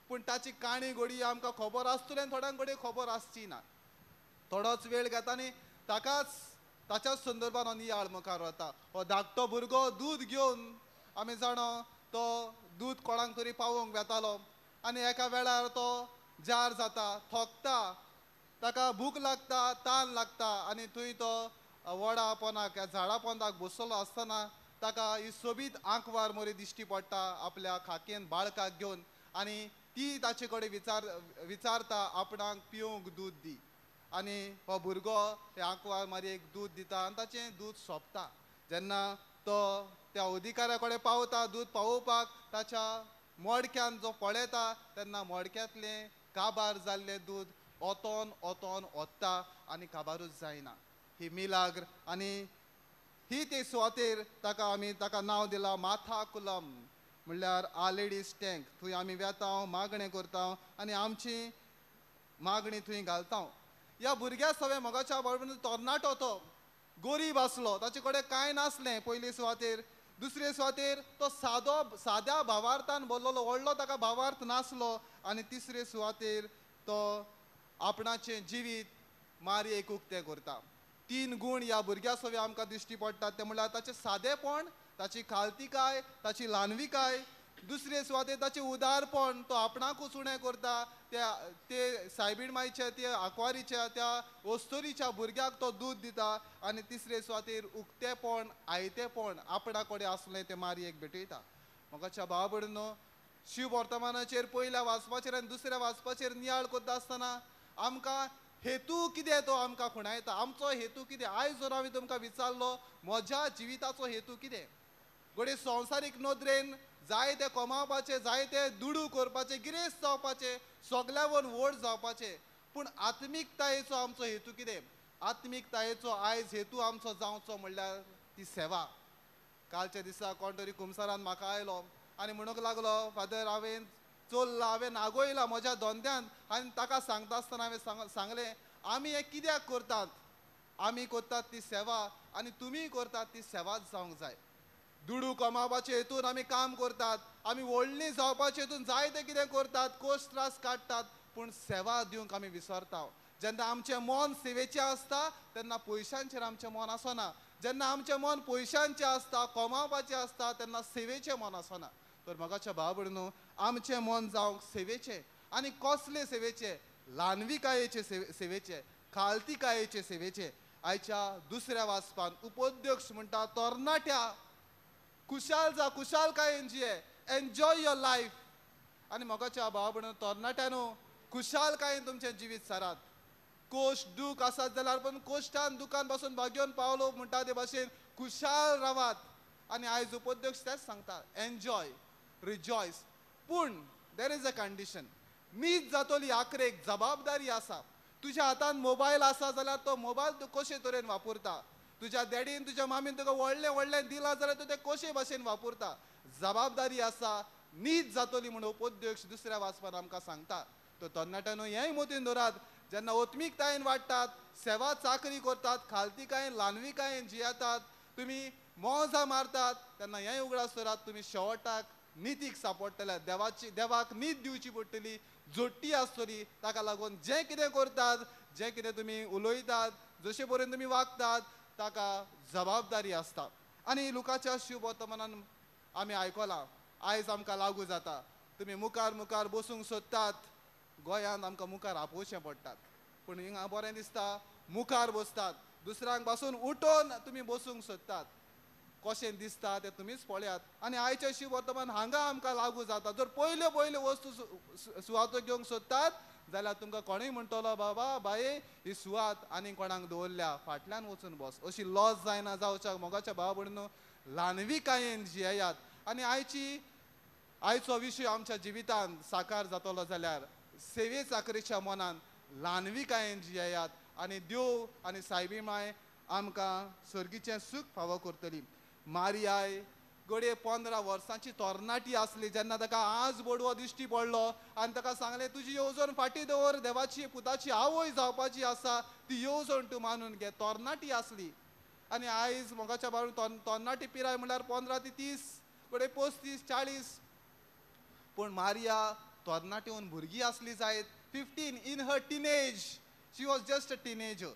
पूण ताची काणी घडये आमकां खबर आसतली आनी थोड्यांक घडये खबर आसची ना. थोडोच वेळ घेता आनी ताकाच ताच्याच संदर्भान हो नियाळ मुखार वता. हो धाकटो भुरगो दूद घेवन आमी जाणो तो दूद कोणाक तरी पावोवंक वेतालो आनी एका वेळार तो जार जाता, थोकता, ताका भूक लागता, तान लागता आनी थंय तो वडा पोंदाक, झाडा पोंदाक बसलो आसतना ताका ही सोबीत आंकवार मोरी दिश्टी पडटा आपल्या खाकेन बाळकाक घेवन आनी ती ताचे कडेन विचारता आपणाक पिवंक दूद दी. आनी हो भुरगो हे आंकवार मारयेक दूद दिता आनी ताचें दूद सोंपता. जेन्ना तो त्या अधिकाऱ्या कडेन पावता दूद पावोवपाक, ताच्या मडक्यान जो पळयता तेन्ना मडक्यांतलें काबार जाल्लें दूद ओतोन ओतोन ओत्ता आनी काबारूच जायना. ही मिलाग्र आनी ही ते सुवातेर ताका आमी ताका नांव दिलां माथा कुलम म्हणल्यार आलेडीस टँक. थंय आमी वेता, मागणें करता आनी आमची मागणी थंय घालता. ह्या भुरग्या सवें मोगाच्या बरोबर तरणाटो तो गोरीब आसलो, ताचे कडेन कांय नासलें पयले सुवातेर. दुसरे सुवातेर तो सादो साद्या भावार्थान बोल्लोलो, व्हडलो ताका भावार्थ नासलो. आनी तिसरे सुवातेर तो आपणाचें जिवीत मारयेक उक्तें करता. 3 गूण ह्या भुरग्या सवें आमकां दिश्टी पडटात, ते म्हणल्यार ताचें सादेपण, ताची खालतीकाय, ताची ल्हानविकाय. दुसरे सुवातेर ताचें उदारपण, तो आपणाकूच उणें करता. त्या ते सायबीण मायच्या, त्या आंकवारीच्या, त्या वस्तुरीच्या भुरग्याक तो दूद दिता. आनी तिसरे सुवातेर उक्तेपण, आयतेपण आपणा कडेन आसलें तें मारयेक भेटयता. म्हाका भाव भयणींनो, शिव वर्तमानाचेर पयल्या वाचपाचेर आनी दुसऱ्या वाचपाचेर नियाळ करता आसतना आमकां हेतू कितें तो आमकां खुणायता. आमचो हेतू कितें? आयज जर हांवें तुमकां विचारलो म्हज्या जिविताचो हेतू कितें, घडये संवसारीक नदरेन जायते कमावपाचे, जायते दुडू करपाचे, गिरेस्त जावपाचे, सगल्यावर व्हड जावपाचे, पूण आत्मिकतायेचो आमचो हेतू कितें? आत्मिकतायेचो आयज हेतू आमचो जावचो म्हणल्यार ती सेवा. कालच्या दिसा कोण तरी कुमसारान म्हाका आयलो आनी म्हणूंक लागलो, फादर हांवें चोल्लां, हांवें नागोयलां म्हज्या धंद्यांत. आनी ताका सांगता आसतना हांवें सांगलें, आमी हें कित्याक करतात? आमी करतात ती सेवा आनी तुमीय करतात ती सेवाच जावंक जाय. दुडू कमावपाचे हेतून आमी काम करतात, आमी व्हडली जावपाचे हेतून जायते कितें करतात, कोश त्रास काडटात, पूण सेवा दिवंक आमी विसरता. जेन्ना आमचें मन सेवेचें आसता तेन्ना पयशांचेर आमचें मन आसना. जेन्ना आमचें मन पयशांचें आसता, कमावपाचें आसता, तेन्ना सेवेचें मन आसना. तर मोगाच्या भाव भयणीनो, आमचें मन जावंक सेवेचें. आनी कसले सेवेचें? ल्हानविकायेचे सेवेचें, खालतिकायेचे सेवेचें. आयच्या दुसऱ्या वाचपान उपोध्यक्ष म्हणटा, तरणाट्या खुशाल जा, खुशालकायेन जिये, एन्जॉय your life. आनी मोगाच्या भाव भयणीनो, तरणाट्यानो खुशालकायेन तुमचें जिवीत सारात. कोश दूख आसात जाल्यार पण कोश्टान दुखान पासून भाग्योन पावलो म्हणटा ते भाशेन खुशाल रावात. आनी आयज उपोध्यक्ष तेच सांगता, एन्जॉय, रिजॉयस, पूण there is a condition. नीज जातली आखरेक जबाबदारी आसा. तुज्या हातान मोबायल आसा जाल्यार तो मोबायल तूं कशे तरेन वापरता, तुज्या डॅडीन तुज्या मामीन तुका व्हडलें व्हडलें दिलां जाल्यार तूं तें कशे भाशेन वापरता, जबाबदारी आसा. नीज जातली म्हूण उपोध्यक्ष दुसऱ्या वाचपान आमकां सांगता. तर तरणाट्यांनो हेंय मतीन दवरात, जेन्ना ओत्मीकतायेन वाडटात, सेवा चाकरी करतात, खालतिकायेन ल्हानविकायेन जियेतात, तुमी मोजा मारतात, तेन्ना हेंय उगडास दवरात, तुमी शेवटाक नितीक सांपडटले. देवाची देवाक नीत दिवची पडटली, जोडटी आसतली. ताका लागून जें कितें करतात, जें कितें तुमी उलयतात, जशे पर्यंत तुमी वागतात, ताका जबाबदारी आसता. आनी लुकाच्या शुभवर्तमानान आमी आयकलां, आयज आमकां लागू जाता. तुमी मुखार मुखार बसूंक सोदतात, गोंयांत आमकां मुखार आपोवचें पडटात, पूण हिंगा बरें दिसता मुखार बसतात, दुसऱ्यांक पासून उठोवन तुमी बसूंक सोदतात. कशें दिसता तें तुमीच पळयात. आनी आयचें शिववर्तमान हांगा आमकां लागू जाता. जर पयल्यो पयल्यो वस्तू सुवातो घेवंक सोदतात जाल्यार तुमकां कोणूय म्हणटलो, बाबा बाये ही सुवात आनी कोणाक दवरल्या, फाटल्यान वचून बस. अशी लॉस जायना जावच्याक मोगाच्या भाव भयणीनो, ल्हानविकायेन जियेयात. आनी आयचो विशय आमच्या जिवितांत साकार जातलो जाल्यार सेवे चाकरेच्या मनान ल्हानविकायेन जियेयात. आनी देव आनी सायबी माय आमकां सर्गीचें सूख फावो करतली. मारियाय घडये 15 वर्सांची तरणाटी आसली जेन्ना ताका आज बोडवो दिश्टी पडलो आनी ताका सांगलें, तुजी येवजण फाटीं दवर, देवाची पुताची आवय जावपाची आसा, ती येवजण तूं मानून घे. तरणाटी आसली. आनी आयज मोगाच्या बाबतींत तरणाटी पिराय म्हणल्यार 15 ते 30, घडये 35, 40. पूण मारिया तरणाटेवन भुरगीं आसली जायत, 15 in her teenage, she was just a teenager.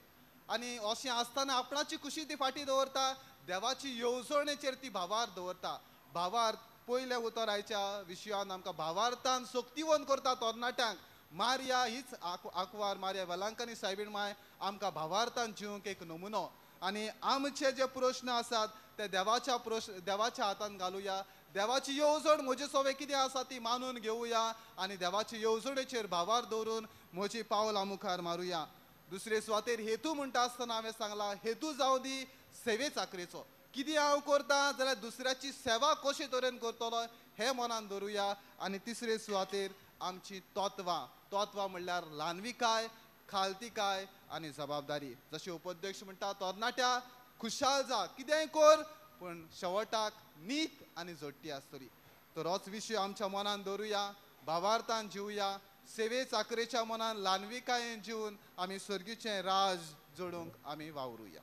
आनी अशें आसतना आपणाची खुशी ती फाटीं दवरता, देवाची येवजणेचेर ती भावार्थ दवरता. भावार्थ पयलें उतर आयच्या विशयान आमकां भावार्थान सक्तिवंत करता तरणाट्यांक. मारिया हीच आंकवार मारिया वेलांकनी सायबीण माय आमकां भावार्थान जिवंक एक नमुनो. आनी आमचे जे प्रश्न आसात ते देवाच्या देवाच्या हातान घालुया. देवाची येवजण म्हजे सवे कितें आसा ती मानून घेवया आनी देवाची येवजणेचेर भावार्थ दवरून म्हजी पावलां मुखार मारुया. दुसरे सुवातेर हेतू म्हणटा आसतना हांवें सांगलां, हेतू जावं दी सेवे चाकरेचो. कितें हांव करता जाल्यार दुसऱ्याची सेवा कशे तरेन करतलो हें मनान दवरुया. आनी तिसरे सुवातेर आमची तत्वां, तत्वां म्हणल्यार ल्हानविकाय, खालतिकाय आनी जबाबदारी. जशें उपाध्यक्ष म्हणटा, तरणाट्या खुशाल जा, कितेंय कर, पूण शेवटाक नीत आनी जोडटी आसतली. तर होच विशय आमच्या मनान दवरुया, भावार्थान जिवया, सेवे चाकरेच्या मनान ल्हानविकायेन जिवन आमी सर्गीचें राज जोडूंक आमी वावरुया.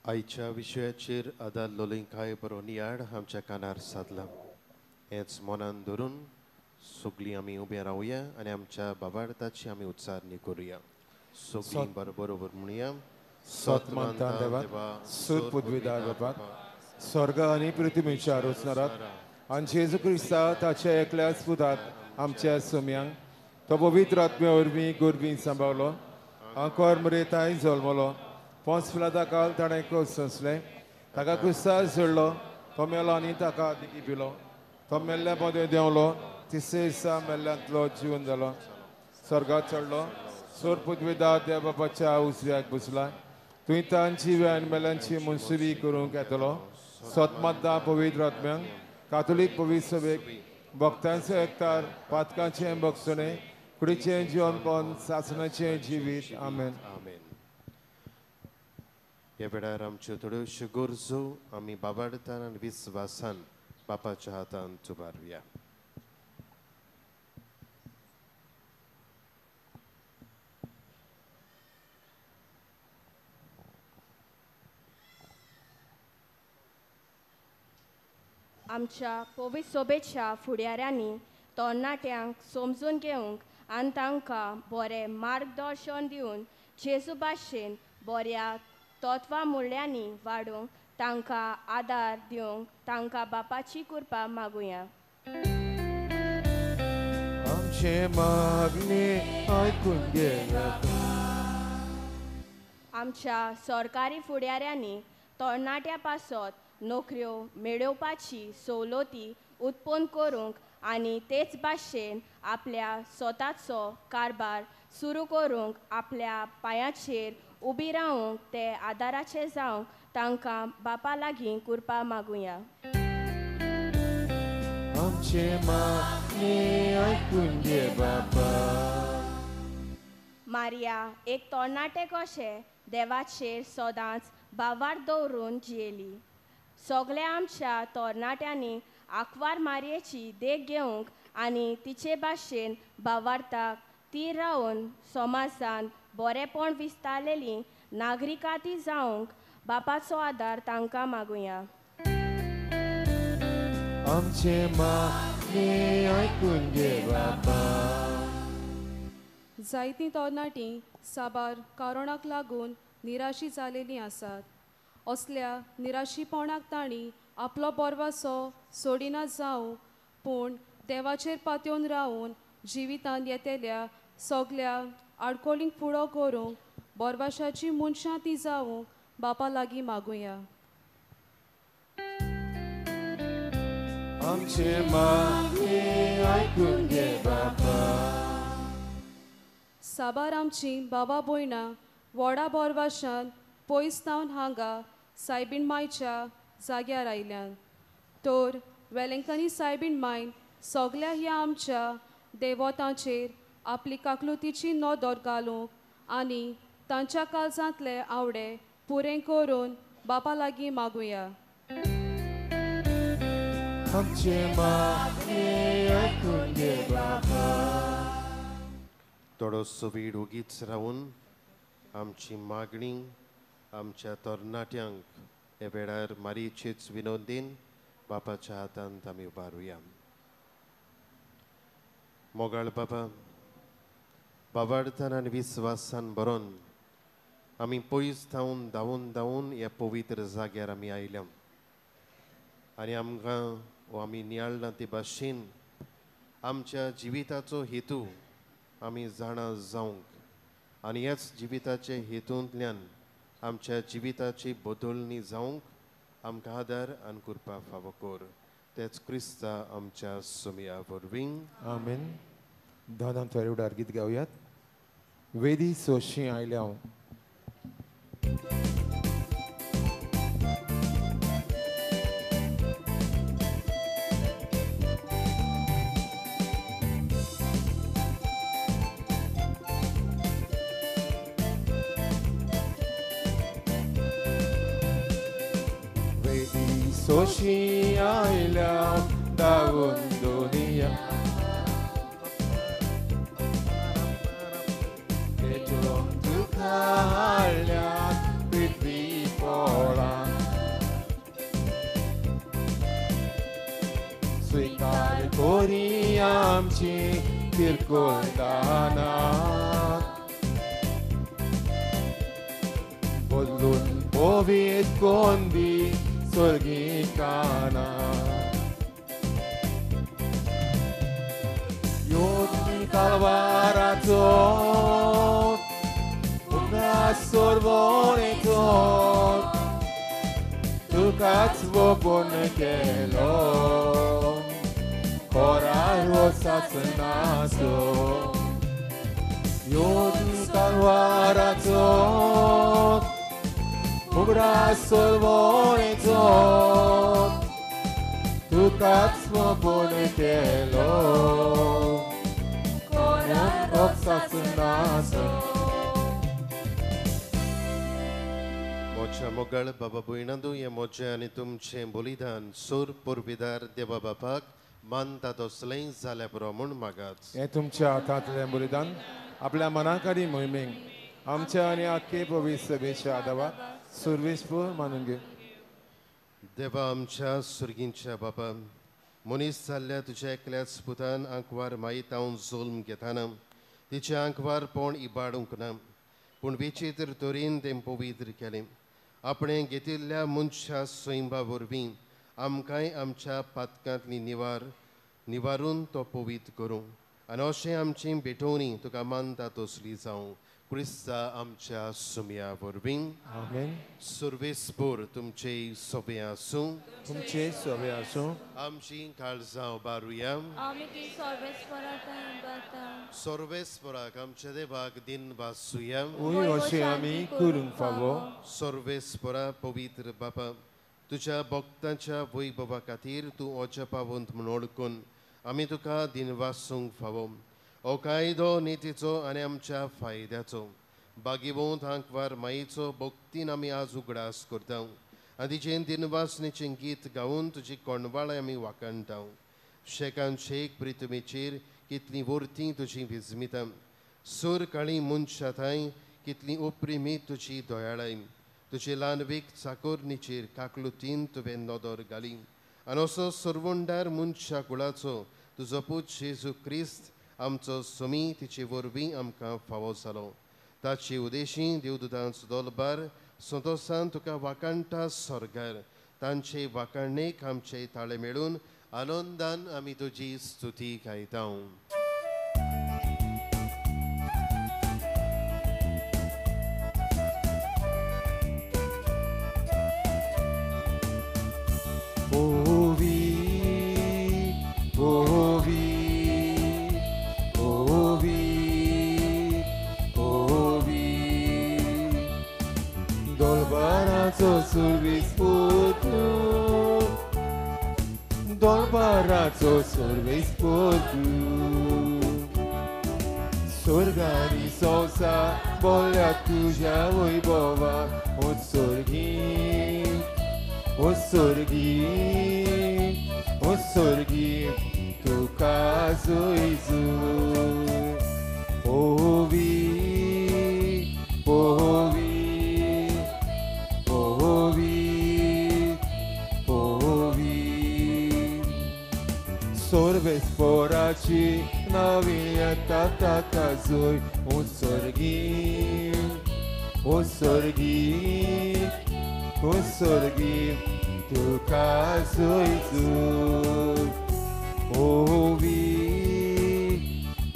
आयच्या विशयाचेर आदारलेली कांय बरो नियाळ आमच्या कानार सादला. हेंच मनान धरून सगळीं आमी उबे रावया आनी आमच्या बाबार्थाची आमी उच्चारणी करुया. सगळीं बरोबर म्हणया, सत मानता देवा, सूत पृथ्वीदार बापाक, स्वर्ग आनी पृथ्वीच्या रचणाराक आनी जेजू क्रिस्ता ताच्या एकल्याच पुताक आमच्या सोम्यांक तो पवित्र आत्म्या वरवीं गोरवीं सांबाळलो, आंकोर मरेताय जल्मलो, पोंस पिलाता काल ताणें क्रोस सोंसलें, ताका क्रिस्तार सोडलो, तो मेलो आनी ताका दिकी पिलो, तो मेल्ल्या मदें देंवलो, तिसरे दिसा मेल्ल्यांतलो जिवन जालो, स्वर्गात चडलो, सोर पुदविदा देव बापाच्या उजव्याक बसला, तुवें तांची आनी मेल्यांची मुनसुबी करूंक येतलो. सोतमाता पवित्र आत्म्यांक, कातोलीक पवित्र सभेक, भक्तांचो एकतार, पातकांचें भोगसणें, कुडीचें जिवनपण, सासणाचें जिवीत. आमेन. आमेन. ह्या वेळार आमच्यो थोड्योश्यो गरजो आमी बाबाडतान आनी विस्वासान बापाच्या हातान उबारुया. आमच्या पवित्र सोबेच्या फुडाऱ्यांनी तरणाट्यांक समजून घेवंक आनी तांकां बरें मार्गदर्शन दिवन जेजू भाशेन बऱ्या तत्वां मुल्यांनी वाडोवंक तांकां आदार दिवंक तांकां बापाची कृपा मागुया. आमचें मागणें आयकून घे. आमच्या सरकारी फुडाऱ्यांनी तरणाट्या पासत नोकऱ्यो मेळोवपाची सवलती उत्पन्न करूंक आनी तेच भाशेन आपल्या स्वताचो कारभार सुरू करूंक आपल्या पांयाचेर उबी रावंक ते आदाराचे जावंक तांकां बापा लागीं कृपा मागुया. आमचें मागणें आयकून घे बापा. मारिया एक तरणाटे कशें देवाचेर सदांच भावार्थ दवरून जियेली. सगळ्या आमच्या तरणाट्यांनी आंकवार मारयेची देख घेवंक आनी तिचे भाशेन भावार्थाक तीर रावन समाजान बरेंपण विस्तारलेली नागरिकांती जावंक बापाचो आदार तांकां मागुया. आमचें मागणें आयकून घे बापा. जायतीं तरणाटीं साबार कारणाक लागून निराशी जालेलीं आसात. असल्या निराशीपणाक तांणी आपलो बरवासो सोडिना जावं, पूण देवाचेर पातयेवन रावून जिवितांत येतल्या सगल्या आडकोळींक फुडो करूंक बरवाशाची मनशां ती जावंक बापा लागीं मागुया. आमचें मागणें आयकून घे बापा. साबार आमचीं बाबा भयणां व्हडा बरवाशान पयस थावन हांगा सायबीण मायच्या जाग्यार आयल्यान, तर वेलेंकनी सायबीण मायन सगल्या ह्या आमच्या देवतांचेर आपली काकलुतीची नदर घालूंक आनी तांच्या काळजांतले आवडे पुरें करून बापा लागीं मागुया. आमचें मागणें आयकून घे बापा. थोडोसो वेळ ओगीच रावून आमची मागणी आमच्या तरणाट्यांक ह्या वेळार मारयेचेच विनोदीन बापाच्या हातांत आमी उबारुया. मोगाळ बाबा, बाबार्थान आनी विस्वासान भरोन आमी पयस धांवन धांवून धांवून ह्या पवित्र जाग्यार आमी आयल्या आनी आमकां वो आमी नियाळना ते भाशेन आमच्या जिविताचो हेतू आमी जाणा जावंक आनी ह्याच जिविताचे हेतूंतल्यान आमच्या जिविताची बदलणी जावंक आमकां आदार आनी कृपा फावो कर. तेच क्रिस्ता आमच्या सुमया वरवीं. आमेन. धनान थोडे उडार गीत गावयात. वेदी सोशी आयल्या हांव. वेदी सोशी आयल्या धांवून दुनिया पृथ्वी पोळा स्वीकार कोरी आमची किरकोळ दानां बदलून पवित्र कोंदी स्वर्गी काना योगी कालवाराचो सोरवणेचो तुकाच वोगून केलो कोरार वसासनाचो यो तलवाराचो उगडास सोलवणेचो तुकाच मोबोन केलो कोरार वसासनाचो. मोच्या मोगाळ बाबा भयणांनो, हें म्हजें आनी तुमचें बलिदान सूर पुर्विदार देवा बापाक मानता तसलें जाल्यार पुरो म्हूण मागात. हें तुमच्या हातांतलें बलिदान आपल्या मनाक आनी मोहिमेक आमच्या आनी आख्खे पवित्र सभेच्या आदावाक सुरवेशपूर मानून घे. देवा आमच्या सुर्गींच्या बापा, मनीस जाल्ल्या तुज्या एकल्याच पुतान आंकवार मायतावन जल्म घेताना तिचें आंकवार पोण इबाडूंक ना, पूण विचित्र तरेन तें पवित्र केलें. आपणें घेतिल्ल्या मनशा सैंबा वरवीं आमकांय आमच्या पातकांतली निवारून तो पवित्र करूं आनी अशें आमची भेटवणी तुका मानता तसली जावं क्रिस्ता आमच्या सुमया वरवीं. आमेन. सुर्वेसपूर तुमचे सोबे आसूं. तुमचे सोबे आसूं. आमची काळजां उबारुया. सर्वेस्पराक आमच्या देवाक दिन वासूया. अशें आमी करूंक फावो. सर्वेस्परा पवित्र बापा, तुज्या भक्तांच्या वैभवा खातीर तूं अजपावंत म्हूण वळखून आमी तुका दिन वासूंक फावो. हो कायदो नितीचो आनी आमच्या फायद्याचो बागीवंत आंकवार माईचो भक्तीन आमी आज उगडास करता आनी तिचें दिनवासनेचें गीत गावन तुजी कोंडवाळां आमी वाखाणटा. शेकान शेक प्रितमेचेर कितलीं वर्तीं तुजी विजमिता, सूर काळी मनशा थांय कितलीं ओप्रिमी तुजी दयाळाय, तुजे ल्हानवीक चाकोरणीचेर काकलुतीन तुवें नदर घाली आनी असो सरवंडार मनशा कुळाचो तुजो पूत जेजू क्रिस्त आमचो सोमी तिचे वरवीं आमकां फावो जालो. ताचे उदेशी देवदूतांचो दलबार संतोसान तुका वाखाणटा स्वर्गार, तांचे वाखाणेक आमचे ताळे मेळून आनंदान आमी तुजी स्तुती गायता. दरबाराचो सर्वेस पोतू, स्वर्गानी संवसार बोल्या तुज्या वैभवा, ओ स्वर्गी ओ स्वर्गी ओ स्वर्गी तुका जोयजू. ओवी ओवी ओवी ओवी सर्वेस्पराची नवी येता ताका जोय. ओ स्वर्गी ओ स्वर्गी ओ स्वर्गी तुका जोयजू. ओवी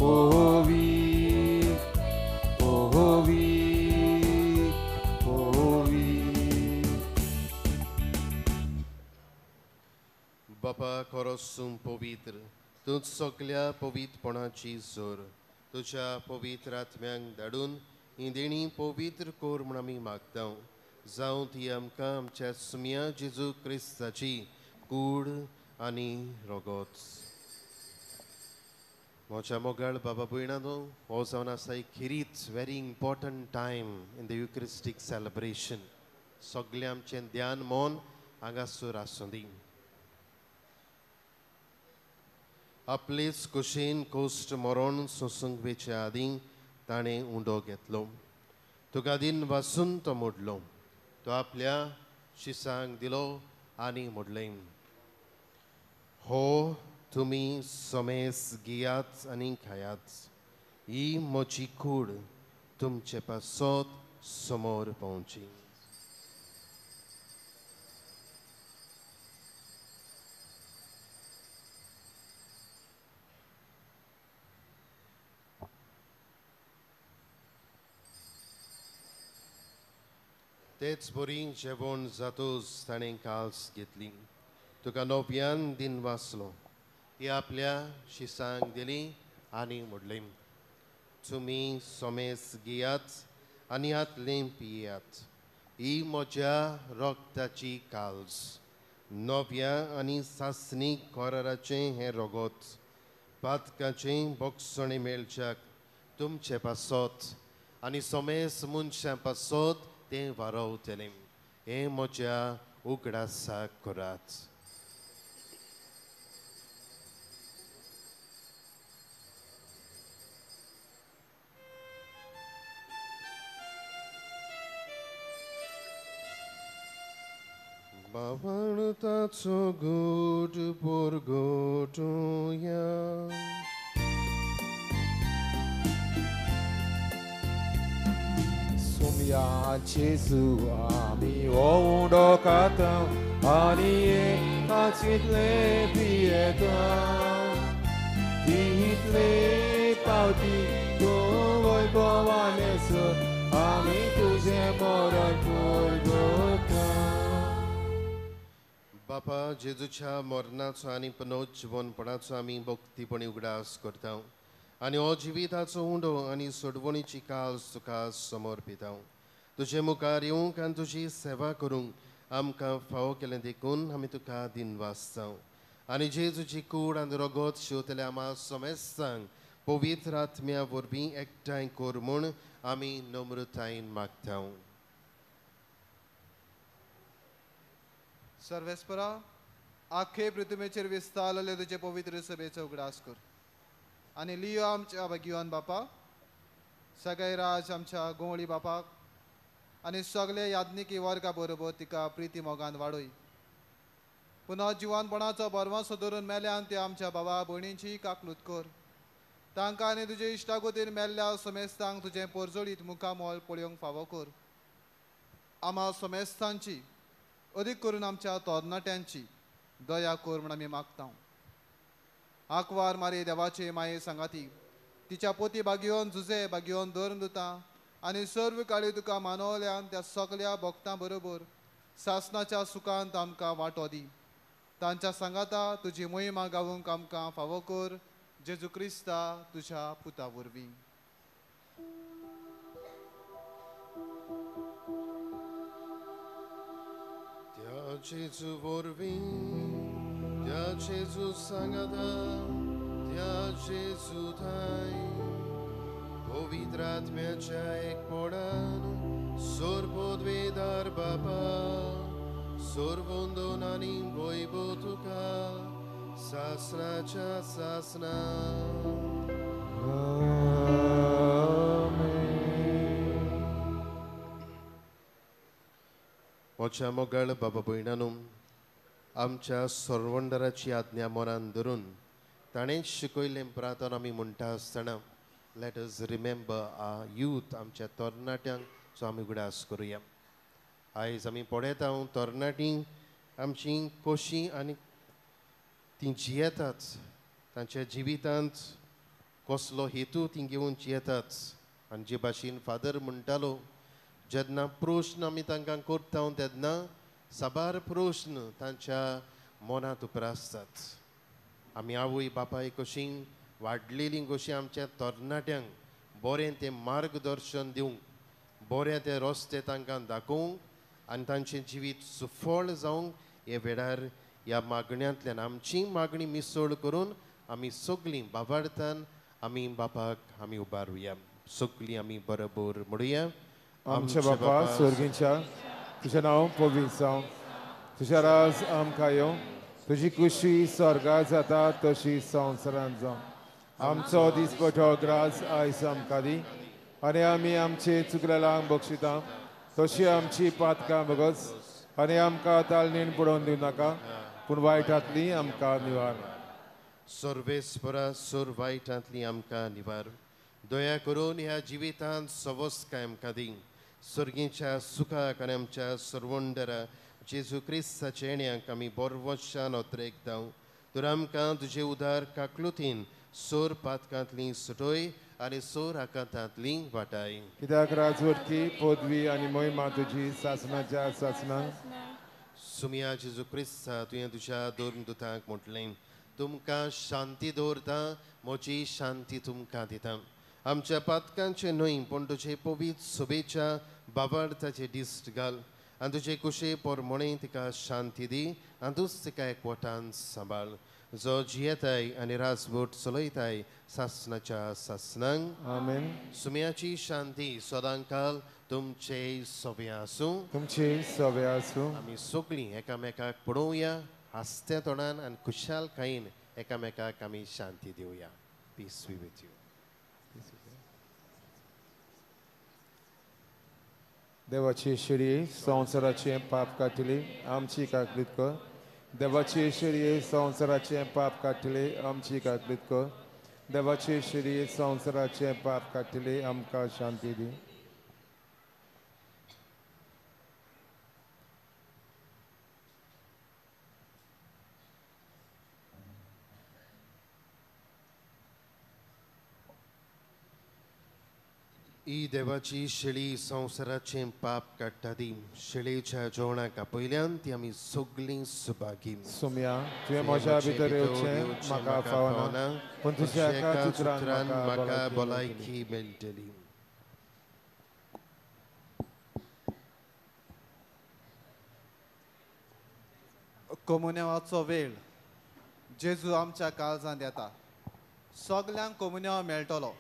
ओवी ओवी ओवी. बापा खरोसून पवित्र तूं सगल्या पवित्रपणाची जोर तुज्या पवित्र आत्म्यांक धाडून ही देणी पवित्र कर म्हूण आमी मागता. जावं ती आमकां आमच्या सुमया जेजू क्रिस्ताची कूड आनी रगत. म्हज्या मोगाळ बाबा भयणांनो, हो जावन आसा एक खेरीत very important time in the Eucharistic celebration. सगळें आमचें ध्यान मन हांगासर आसूं दी. आपलेच कुशीन कोश्ट मरण सोसूंक वेचे आदीं ताणें उंडो घेतलो, तुका दिन वासून तो मोडलो, तो आपल्या शिसांक दिलो आनी मोडलें, हो तुमी समेस घेयात आनी खायात, ही म्हजी कूड तुमचे पासत समोर पावची. तेच बरी जेवण जातूच ताणें काल्स घेतली, तुका नव्यान दिन वाचलो, ती आपल्या शिसांक दिली आनी म्हणलें, तुमी सोमेस घेयात आनी हातलें पियात, ही म्हज्या रक्ताची काल्स, नव्या आनी सासणीक कराराचें हें रगत, पातकाचें बोगसणें मेळच्याक तुमचे पासत आनी सोमेस मनशां पासत तें वारवतलें, हें म्हज्या उगडासाक करात. बावळताचो गोड पोरगोटुया. सोम्या जेजू आमी उडो खाता आनी एकाचितले पियेता, तितले पावती तूं वैभवानेसर आमी तुजें मरण पोरगोता. बापा, जेजूच्या मरणाचो आनी पुनर्जीवनपणाचो आमी भक्तीपणी उगडास करता आनी हो जिविताचो उंडो आनी सोडवणीची काल तुका समर्पिता. तुजे मुखार येवंक आनी तुजी सेवा करूंक आमकां फावो केलें देखून आमी तुका दिनवास जावं आनी जेजूची कूड आनी रगत शिंवतल्या आमा समेस्तांक पवित्र आत्म्या वरवीं एकठांय कर म्हूण आमी नम्रतायेन मागता. सर्वेस्परा, आखे पृथ्वीचेर विस्तारलेले तुजे पवित्र सभेचो उगडास कर आनी लियो आमच्या भाग्यवान बापा, सगळे राज आमच्या गोंवळी बापाक आनी सगळे याज्ञिकी वर्गा बरोबर तिका प्रिती मोगान वाडय. पुनः जिवानपणाचो बरवासो धरून मेल्यान ते आमच्या बाबा भयणींची काकलूत कर, तांकां आनी तुजे इश्टागोतीन मेल्ल्या समेस्तांक तुजें पोरजोळीत मुखामोल पळोवंक फावो कर. आमा समेस्तांची, अदीक करून आमच्या तरणाट्यांची दया कर म्हूण आमी मागता. आंकवार मारी देवाचे माये सांगाती तिच्या पोती बागयोन जुजे बागयोन धरून दिता आनी सर्व काळी तुका मानवल्यान त्या सगल्या भक्तां बरोबर सासनाच्या सुखांत आमकां वांटो दी. तांच्या सांगाता तुजी मोहिमा गावूंक आमकां फावो कर, जेजू क्रिस्ता तुज्या पुता वरवीं. जेजू वरवीं, त्या जेजू सांगाता, त्या जेजू थांय पवित्र आत्म्याच्या एकपणान सर्वोद्वेदार बापा, सर्वंदन आनी वैभव तुका सासनाच्या सासना. म्हज्या मोगाळ बाबा भयणानू, आमच्या सरवंडराची आज्ञा मनान धरून ताणें शिकयल्लें प्रार्थना आमी म्हणटा आसतना let us remember our youth, आमच्या तरणाट्यांक सो आमी उगडास करुया. आयज आमी पळयता तरणाटीं आमची कशी आनी तीं जियेतात, तांच्या जिवितांत कसलो हेतू तीं घेवन जियेतात. आनी जे भाशेन फादर म्हणटालो, जेन्ना प्रश्न आमी तांकां करता तेन्ना साबार प्रश्न तांच्या मनांत उप्रासतात. आमी आवय बापाय कशी वाडलेलीं कशी आमच्या तरणाट्यांक बरें तें मार्गदर्शन दिवंक, बरें ते रस्ते तांकां दाखोवंक आनी तांचें जिवीत सुफळ जावंक हे वेळार ह्या मागण्यांतल्यान आमची मागणी मिसळ करून आमी सगळीं बाबार्थान आमी बापाक आमी उबारुया. सगळीं आमी बरोबर म्हणुया. आमच्या बापा स्वर्गींच्या, तुजें नांव पवित्र जावं, तुजें राज आमकां येवं, तुजी कुशी स्वर्गार जाता तशी संवसारांत जावं. आमचो दिसपटो ग्रास आयज आमकां दी आनी आमी आमचे चुकलेलांक बक्षिता तशी आमची पातकां बगस आनी आमकां तालनेन पडोवन दिवं नाका, पूण वायटांतली आमकां निवार. सर्वेस्परा सोर वायटांतली आमकां निवार. दया करून ह्या जिवितांत सवस्काय आमकां दी, सर्गीच्या सुखाक आनी आमच्या सर्वंडरा जेजू क्रिस्ताच्या येण्याक आमी बरवशान अत्रेकता. तर आमकां तुजे उदार काकलुतीन सोर पातकांतली सुटोय आनी सोर आकांतांतली वाटाय. कित्याक राजवटकी पदवी आनी मोहिमा तुजी सासनाच्या सासना. सुमिया जेजू क्रिस्ता, तुवें तुज्या दोन दुतांक म्हटलें, तुमकां शांती दवरता, म्हजी शांती तुमकां दिता. आमच्या पातकांचे न्हय पूण तुजे पवित्र सभेच्या बाबार्थाचे दिश्ट घाल आनी तुजे कुशे पोरमोणे तिका शांती दी आनी तूंच तिका एकवटान सांबाळ, जो जियेताय आनी राजवट चलयताय सासनाच्या सासनांक. आमेन. सुम्याची शांती सदांकाल तुमचे सोबे आसूं. तुमचे सोबे आसूं. आमी सगळीं एकामेकाक पळोवया हांसत्या तोंडान आनी खुशालकायेन एकामेकाक आमी शांती दिवया. Peace be with you. देवाची शिरी संवसाराचें पाप काडटली आमची काकलीत कर. देवाची शिरी संवसाराचें पाप काडटली आमची काकलीत कर. देवाची शिरी संवसाराचें पाप काडटली आमकां शांती दी. ही देवाची शेळी संवसाराचें पाप काडटा ती शेळेच्या जेवणाक आपयल्यान ती आमी सगळीं सुभागी. सोम्या, तुवें म्हज्या भितर येवचें म्हाका फावना, पूण तुज्या एका उतरान म्हाका भलायकी मेळटली. कोमुन्यांवाचो वेळ जेजू आमच्या काळजांत येता. सगल्यांक कोमुन्यांव मेळटलो.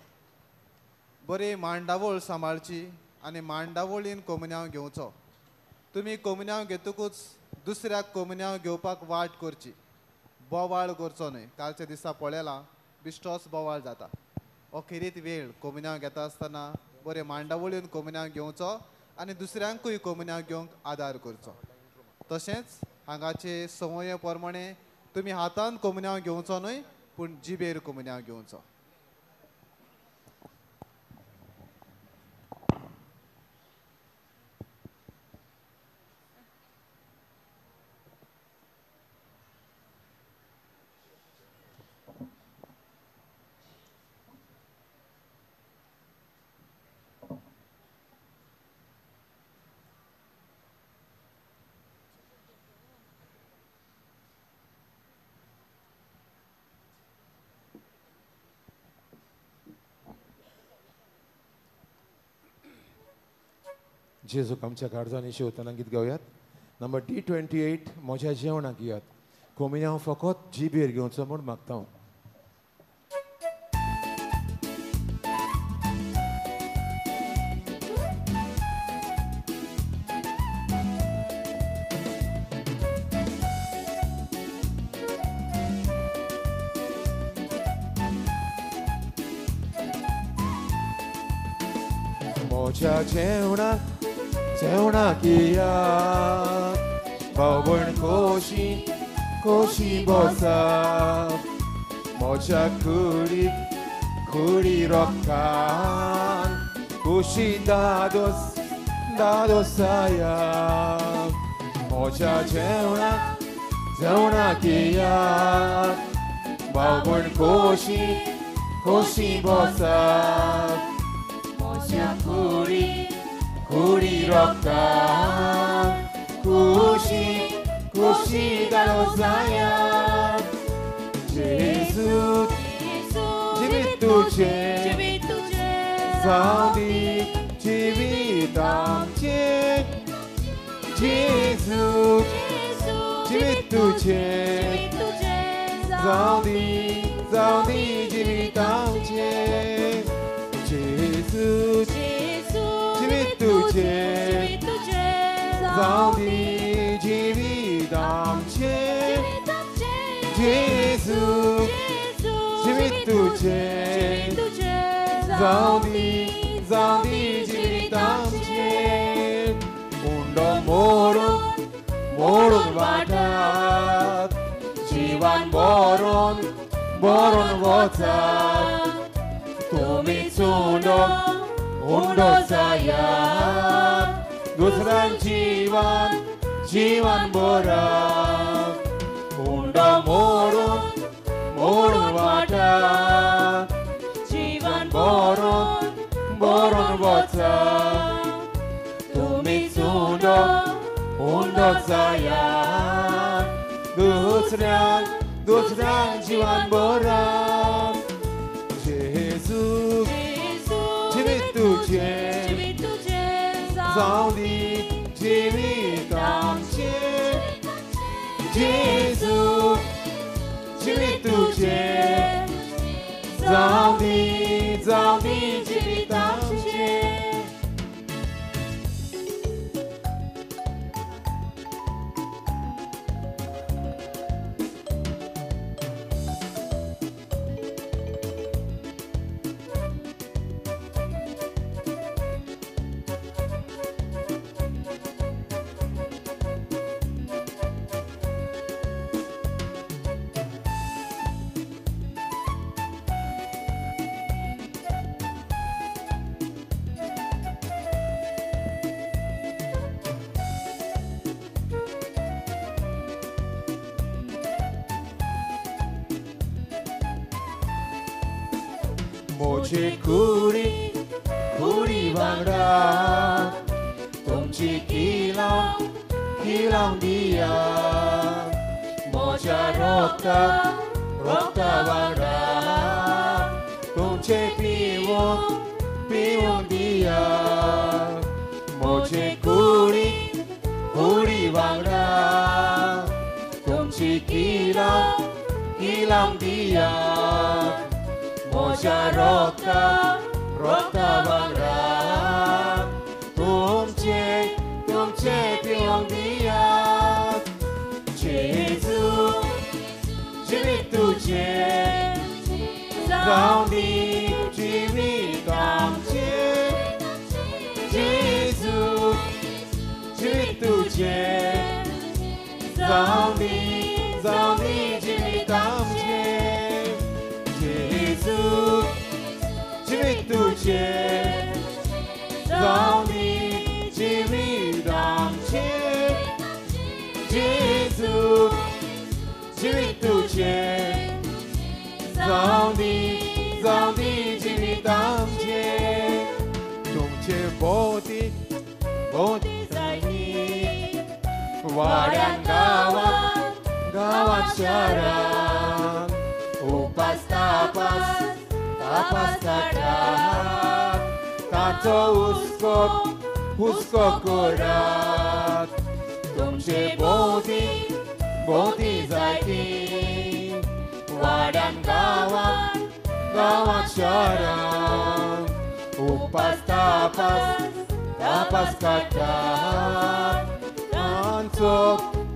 बरी मांडावळ सांबाळची आनी मांडावळीन कोमुन्यांव घेवचो. तुमी कोमुन्यांव घेतकूच दुसऱ्याक कोमुन्यांव घेवपाक वाट करची, बोवाळ करचो न्हय. कालच्या दिसा पळयलां बिश्टोच बोवाळ जाता. अखेरीत वेळ कोमुन्यांव घेता आसतना बरे मांडावळीन कोमुन्यांव घेवचो आनी दुसऱ्यांकूय कोमुन्यांव घेवंक आदार करचो. तशेंच हांगाचे संवये प्रमाणे तुमी हातान कोमुन्यांव घेवचो न्हय पूण जिबेर कोमुन्यांव घेवचो. जेजूक आमच्या काळजांनी शेवतना गीत गावयात. नंबर D28 म्हज्या जेवणाक येयात. कोमिन्यांव फकत जिबेर घेवचो म्हूण मागता हांव. म्हज्या जेवणाक जेवणाक येयात, भावण खोशी खोशी बसात. म्हज्या कुडीक कुडी रोखान खोशी दादोस दादोसायात. म्हज्या जेवणाक जेवणाक येयात, भावण खोशी खोशी बसात. म्हज्या कुडीक कुडी रोखान खुशी खुशी दादोसायात. जेजू जिवीत तुजें जावं दी जिवीत आमचें. जेजू जिवीत तुजें जावं दी जिवीत आमचें. जेजू जिवीत तुजें जावं दी जिवीत आमचें. जेजू जिवीत तुजें जावं दी जिवीत आमचें. उंडो मोडून मोडून वाटात, जिवान बरोवन बरोवन वचात. तुमी चुंडो उंडो जायात, दुसऱ्यान जिवान जिवान बरात. उंडो मोडून मोडून वाटात, जिवान बरोवन बरोवन वचात. तुमी चुंडो उंडो जायात, दुसऱ्यान दुसऱ्यांक जिवान बरात. जेजू जिवीत तुजें जावं दी जिवीत आमचें. जेजू जिवीत तुजें जावं दी जावं दी जिवीत आमचें. म्हजे कुडी कुडी वांगडा तुमची किलां किलां दिया. म्हज्या रोगता रोगता वांगडा तुमचे पिवूंक पिवूंक दिया. म्हजे कुडी कुडी वांगडा तुमची किलां किलां दिया. म्हज्या रोगता रोगता वांगडा तुमचे तुमचे पिवंक दियात. जेजू जिवीत तुजें जावं दी जिवीत आमचें. जेजू जिवीत तुजें जावं दी जावं दी जिवीत आमचें. जेजू जिवीत तुजें जावं दी जिवीत आमचें. जेजू जिवीत तुजें जावं दी जिवीत आमचें. तुमचे भोंवती भोंवती जायनी वाड्यान गांवांत गांवांत शारांत उपास तापास तापास काडात ताचो हुस्को हुस्को करात. तुमचे भोंवती भोंवती जायती वाड्यान गांवांत गांवांत शारांत उपास तापास तापास काडटात तांचो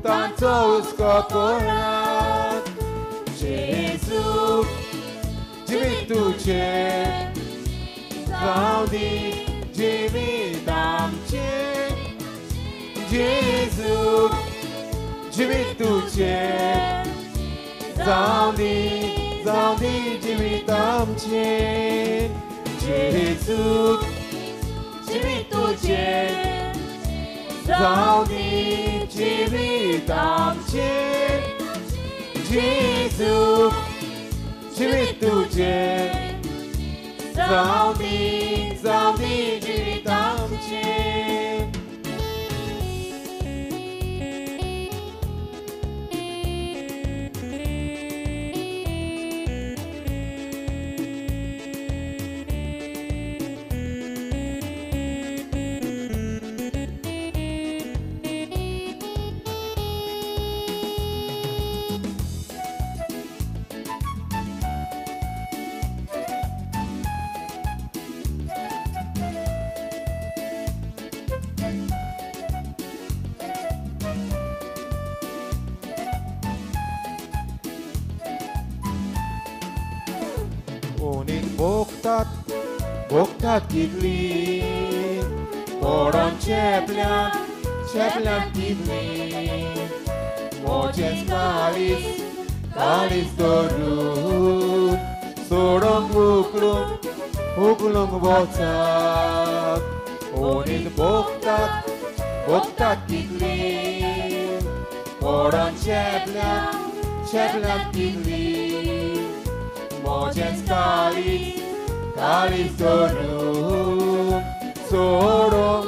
तांचो हुस्को करात. जेजू जिवीत तुजें जावं दी जिवीत आमचें. जेजू जिवीत तुजें जावं दी जिवीत आमचें. जेजू जिवीत तुजें जावं दी जिवीत आमचें. जेजू जिवीत तुजें जावं दी जिवीत आमचें. भोगतात भोगतात कितली पडोन चेपल्यान चेपल्यान कितली म्हजें काळीज काळीज धरून सोडोंक उखलूंक उखलूंक वचात. ओनीत भोगतात भोगतात कितली पडोन चेपल्यान चेपल्यान कितली म्हजें काळीज काळीज धरून सोडोंक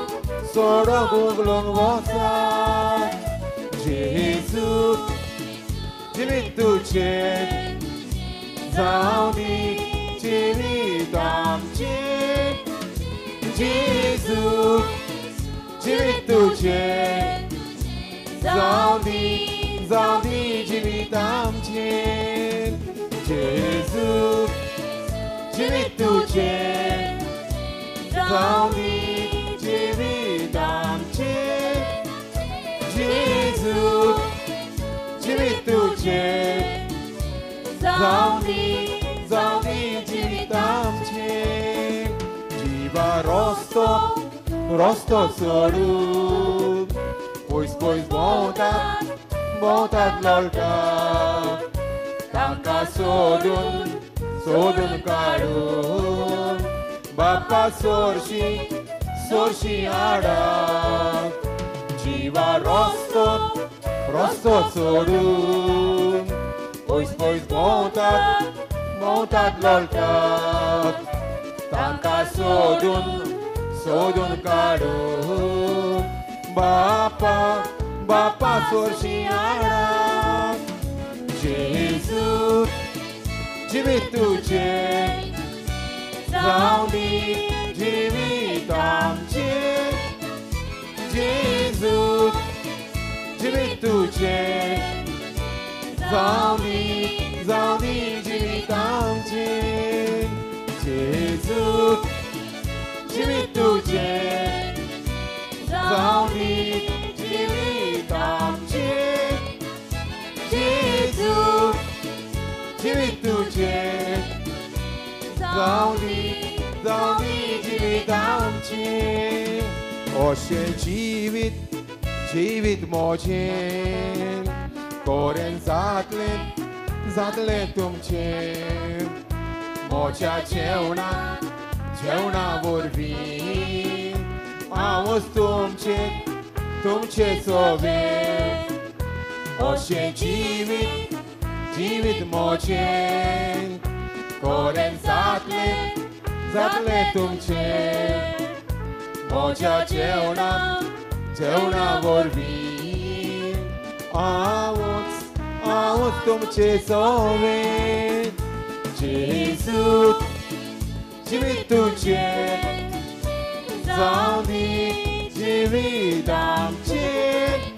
सोडोंक उखलूंक वचात. जेजू जिवीत तुजें जावं दी जिवीत आमचें जेजू जिवीत तुजें जावं दी जिवीत आमचें जेजू जिवीत तुजें जावं दी जिवीत आमचें जेजू जिवीत तुजें जावं दी जिवीत आमचें जिवा रस्तो रस्तो सोडून पयस पयस भोंवतात भोंवतात लोळटात तांकां सोदून सोदून काडून बापा सोरशी सोरशी हाडात जिवा रस्तो रस्तो सोडून पयस पयस भोंवतात भोंवतात लोळटात तांकां सोदून सोदून काडून बापा बापा सोरशी हाडात जेजू जिवीत तुजें जावं दी जिवीत आमचें जेजू जिवीत तुजें जावं दी जिवीत आमचें जेजू जिवीत तुजें जावं दी जिवीत आमचें जेजू जिवीत तुजें जावं दी जिवीत आमचें अशें जिवीत जिवीत म्हजें कोरेन जातलें जातलें तुमचें म्हज्या जेवणा जेवणा वरवीं हांवच तुमचें तुमचें सोबें अशें जिवीत जिवीत म्हजें कोरेन जातलें जातलें तुमचें म्हज्या जेवणा जेवणा वरवीं हांवच हांवच तुमचें सोबें जेजू जिवीत तुजें जावं दी जिवीत आमचें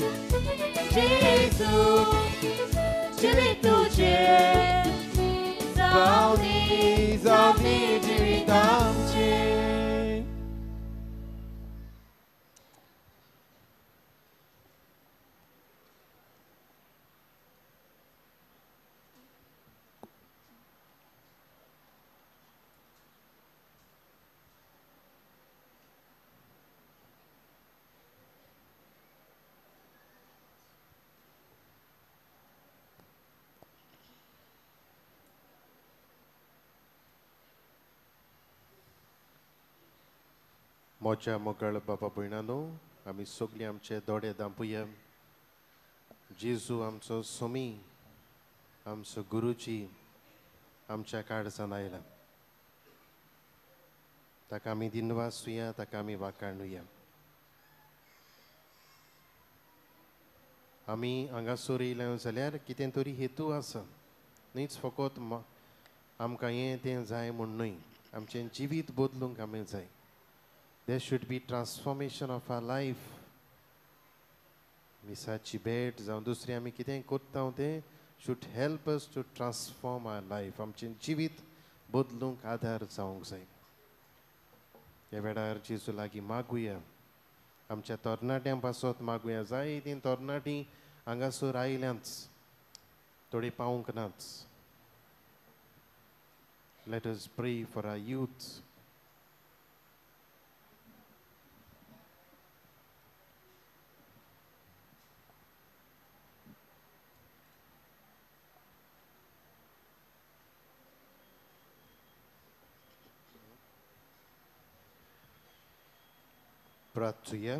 जेजू जिवीत तुजें जावं दी जिवीत आमचें. मोच्या मोगळ बाबा भयणानो, आमी सगळीं आमचे दोळे दांपुया. जेजू आमचो सोमी, आमचो गुरुजी आमच्या काळजान आयला. ताका आमी दिनवासुया, ताका आमी वाखाणुया. आमी हांगासर येयले जाल्यार कितें तरी हेतू आसा, न्हीच फकत आमकां हें तें जाय म्हूण न्हय, आमचें जिवीत बदलूंक आमी जाय. There should be transformation of our life. मिसाची भेट जावं दुसरी आमी कितें करता तें should help us to transform our life. आमचें जिवीत बदलूंक आदार जावंक जाय. ह्या वेळार जेजू लागीं मागुया, आमच्या तरणाट्यां पासत मागुया. जायतीं तरणाटीं हांगासर आयल्यांच, थोडीं पावूंक नाच. Let us pray for our youth. प्रार्थुया.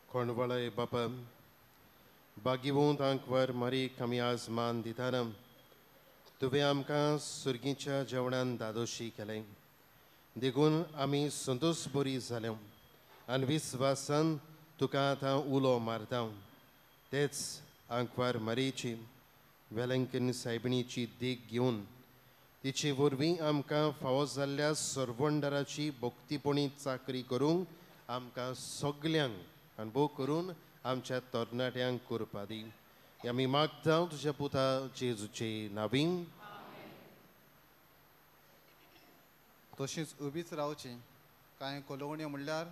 कोणवळय बापा, बागिवंत आंकवार मारीक आमी आज मान दिताना, तुवें आमकां सुर्गीच्या जेवणान दादोशी केलें, देखून आमी संतोश बरी जाले आनी विस्वासान तुका आतां उलो मारता. तेच आंकवार मारयेची वेलंकन सायबिणीची देख घेवन तिचे वरवीं आमकां फावो जाल्ल्या सरवंडराची भक्तीपणी चाकरी करूंक आमकां सगल्यांक अणभव करून आमच्या तरणाट्यांक करपा दी. आमी मागता तुज्या पुता जेजूचे नावीन. तशीच उबीच रावची. कांय कोलोवण्यो म्हणल्यार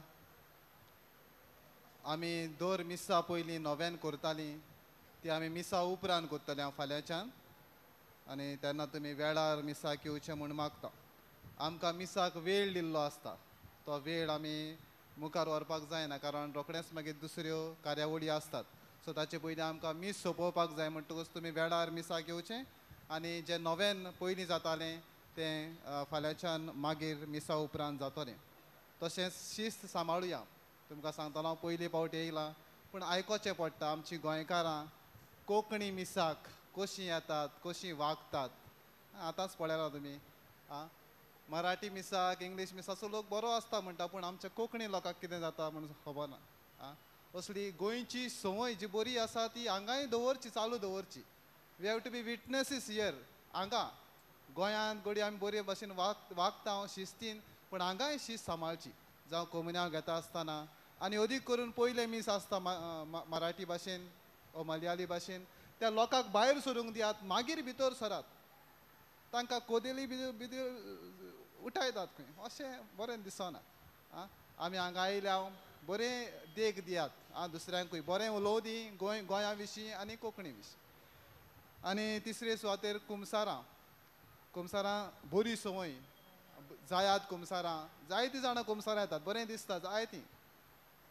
आमी दर मिसा पयलीं नव्यान करतालीं ती आमी मिसा उपरांत करतली हांव फाल्यांच्यान, आनी तेन्ना तुमी वेळार मिसाक येवचें म्हूण मागता. आमकां मिसाक वेळ दिल्लो आसता, तो वेळ आमी मुखार व्हरपाक जायना कारण रोखडेंच मागीर दुसऱ्यो कार्यावळी आसतात. सो ताचे पयलीं आमकां मीस सोंपोवपाक जाय म्हणटकूच तुमी वेळार मिसाक येवचें आनी जें नव्यान पयलीं जातालें तें फाल्यांच्यान मागीर मिसा उपरांत जातलें. तशेंच शिस्त सांबाळुया. तुमकां सांगतलो हांव पयली फावट येयलां पूण आयकोचें पडटा. आमचीं गोंयकारां कोंकणी मिसाक कशीं येतात कशीं वागतात आतांच पळयलां तुमी. आं, मराठी मिसाक इंग्लीश मिसाचो लोक बरो आसता म्हणटा पूण आमच्या कोंकणी लोकांक कितें जाता म्हूण खबर ना. आं, असली गोंयची संवय जी बरी आसा ती हांगाय दवरची, चालू दवरची. We have to be witnesses here. हांगा गोंयांत घडये आमी बरे भाशेन वागता शिस्तीन पूण हांगाय शिस्त सांबाळची. जावं कोमुन्यांव घेता आसतना आनी अदीक करून पयलें मीस आसता मराठी भाशेन ओ मलयाळी भाशेन, त्या लोकांक भायर सरूंक दियात मागीर भितर सरात. तांकां कोदेली बिदेल उठायतात खंय, अशें बरें दिसना. आं, आमी हांगा आयल्या बरें देख दियात आं, दुसऱ्यांकूय बरें उलोवं दी गोंया विशीं आनी कोंकणी विशीं. आनी तिसरे सुवातेर कुमसारां. कुमसारां बरी संवय जायात. कुमसारां जायतीं जाणां कुमसारां येतात, बरें दिसता जायतीं,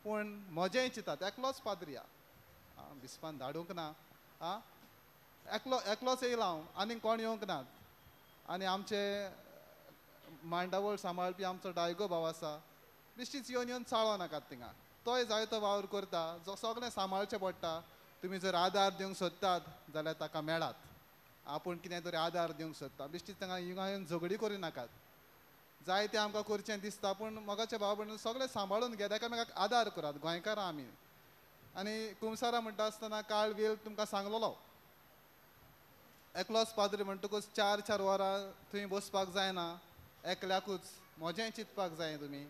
पूण म्हजेंय चिंतात एकलोच पाद्री आं, बिस्पान धाडूंक ना. आं, एकलोच येयला हांव, आनीक कोण येवंक नात. आनी आमचे मांडावळ सांबाळपी आमचो डायगो भाव आसा, बेश्टीच येवन येवन चाळो नाकात थिंगा. तोय जायतो वावर करता, जो सगळें सांबाळचें पडटा. तुमी जर आदार दिवंक सोदतात जाल्यार ताका मेळात. आपूण कितें तरी आदार दिवंक सोदता, बेश्टीच तांकां हिंगा येवन झगडी करूं नाकात. जायतें आमकां करचें दिसता पूण मोगाचे भाव भयण सगळें सांबाळून घेत, एकामेकाक आदार करात. गोंयकारां आमी. आनी कुमसारां म्हणटा आसतना काळ वेळ तुमकां सांगलेलो, एकलोच पाद्री म्हणटकूच 4 4 वरां थंय बसपाक जायना, एकल्याकूच म्हजेंय चिंतपाक जाय तुमी.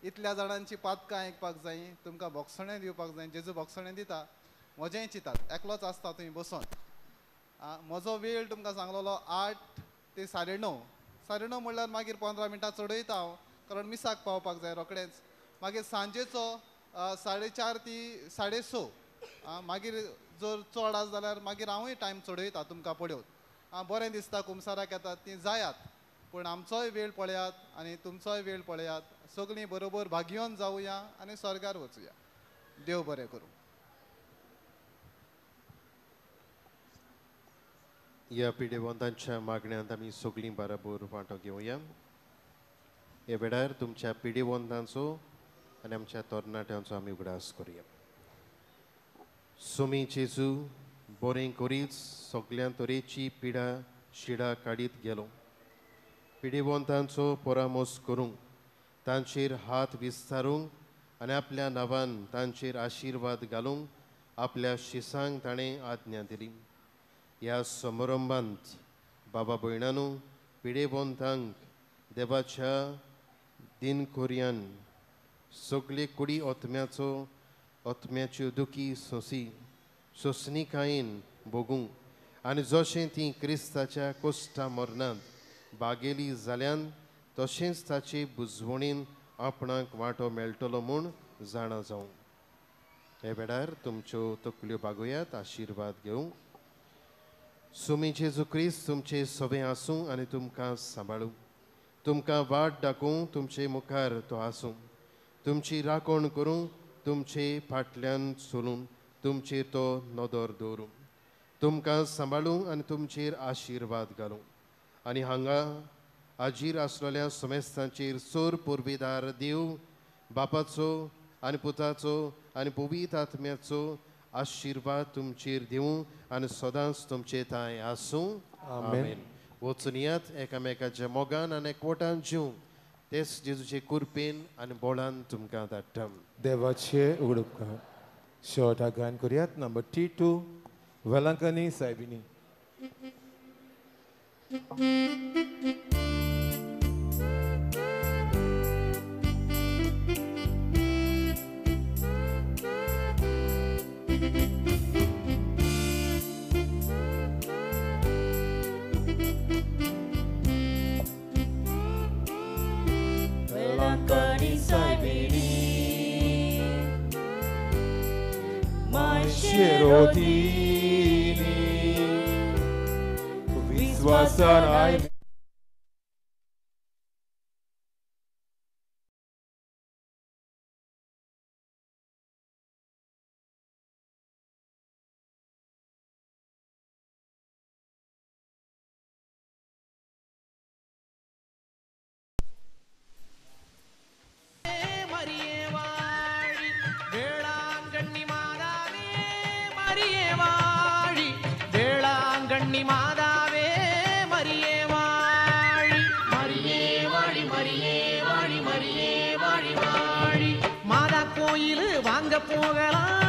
इतल्या जाणांची पातकां आयकपाक जाय, तुमकां भोगसणें दिवपाक जाय, जेजू भोगसणें दिता, म्हजेंय चिंतात. एकलोच आसता थंय बसोन. म्हजो वेळ तुमकां सांगलेलो 8 ते 9:30. 9:30 म्हणल्यार मागीर 15 मिनटां चडयता हांव कारण मिसाक पावपाक जाय रोखडेंच. मागीर सांजेचो 4:30 ते 6:30. मागीर जर चड आसा जाल्यार मागीर हांवूय टायम चडयता तुमकां पळोवन. बरें दिसता कुमसाराक येतात तीं जायात, पूण आमचोय वेळ पळयात आनी तुमचोय वेळ पळयात. सगळीं बरोबर भागयोन जावया आनी स्वर्गार वचुया. देव बरें करूं. ह्या पिडेवंतांच्या मागण्यांत आमी सगळीं बराबर वांटो घेवया. ह्या वेळार तुमच्या पिडेवंतांचो आनी आमच्या तरणाट्यांचो आमी उगडास करुया. सोमी जेजू बरें करीत सगळ्या तरेची पिडा शिडा काडीत गेलो. पिडेवंतांचो परामर्श करूंक, तांचेर हात विस्तारूंक आनी आपल्या नांवान तांचेर आशिर्वाद घालूंक आपल्या शिसांक ताणें आज्ञा दिली. ह्या समारंभांत बाबा भयणानू पिडेवंतांक देवाच्या दिनखोर्यान सगळे कुडी आत्म्याचो आत्म्याच्यो दुखी सोंसी सोंसणिकायेन भोगूंक आनी जशें तीं क्रिस्ताच्या कोश्टा मरणांत बागेली जाल्यान तशेंच ताचे बुजवणीन आपणाक वांटो मेळटलो म्हूण जाणा जावं. हे वेळार तुमच्यो तकल्यो बागोयात, आशिर्वाद घेवंक. सुमी जेजू क्रिस्त तुमचे सवे आसूं आनी तुमकां सांबाळूं, तुमकां वाट दाखोवं, तुमचे मुखार तो आसूं, तुमची राखण करूं, तुमचे फाटल्यान चलून तुमचेर तो नदर दवरूं, तुमकां सांबाळूं आनी तुमचेर आशिर्वाद घालूं. आनी हांगा आजीर आसलेल्या समेस्तांचेर सोर पुर्वेदार देव बापाचो आनी पुताचो आनी पवित्र आत्म्याचो आशिर्वाद तुमचेर दिवं आनी सदांच तुमचे थांय आसूं. आमेन. वचुनयात एकामेकाच्या मोगान आनी एकवटान जीव तेच जेजूचे कुरपेन आनी बोळान तुमकां धाडटा. देवाचे उगडपकार. शेवटाक गायन करुयात नंबर T2 Velankanni सायबिणी. Velankanni सायबिणी मायशेरोतीनी विश्वासान आय மாதாவே மரியே வாழி மரியே வாழி மரியே வாழி மரியே வாழி வாழி மாதா கோயிலு வாங்க போகலாம்.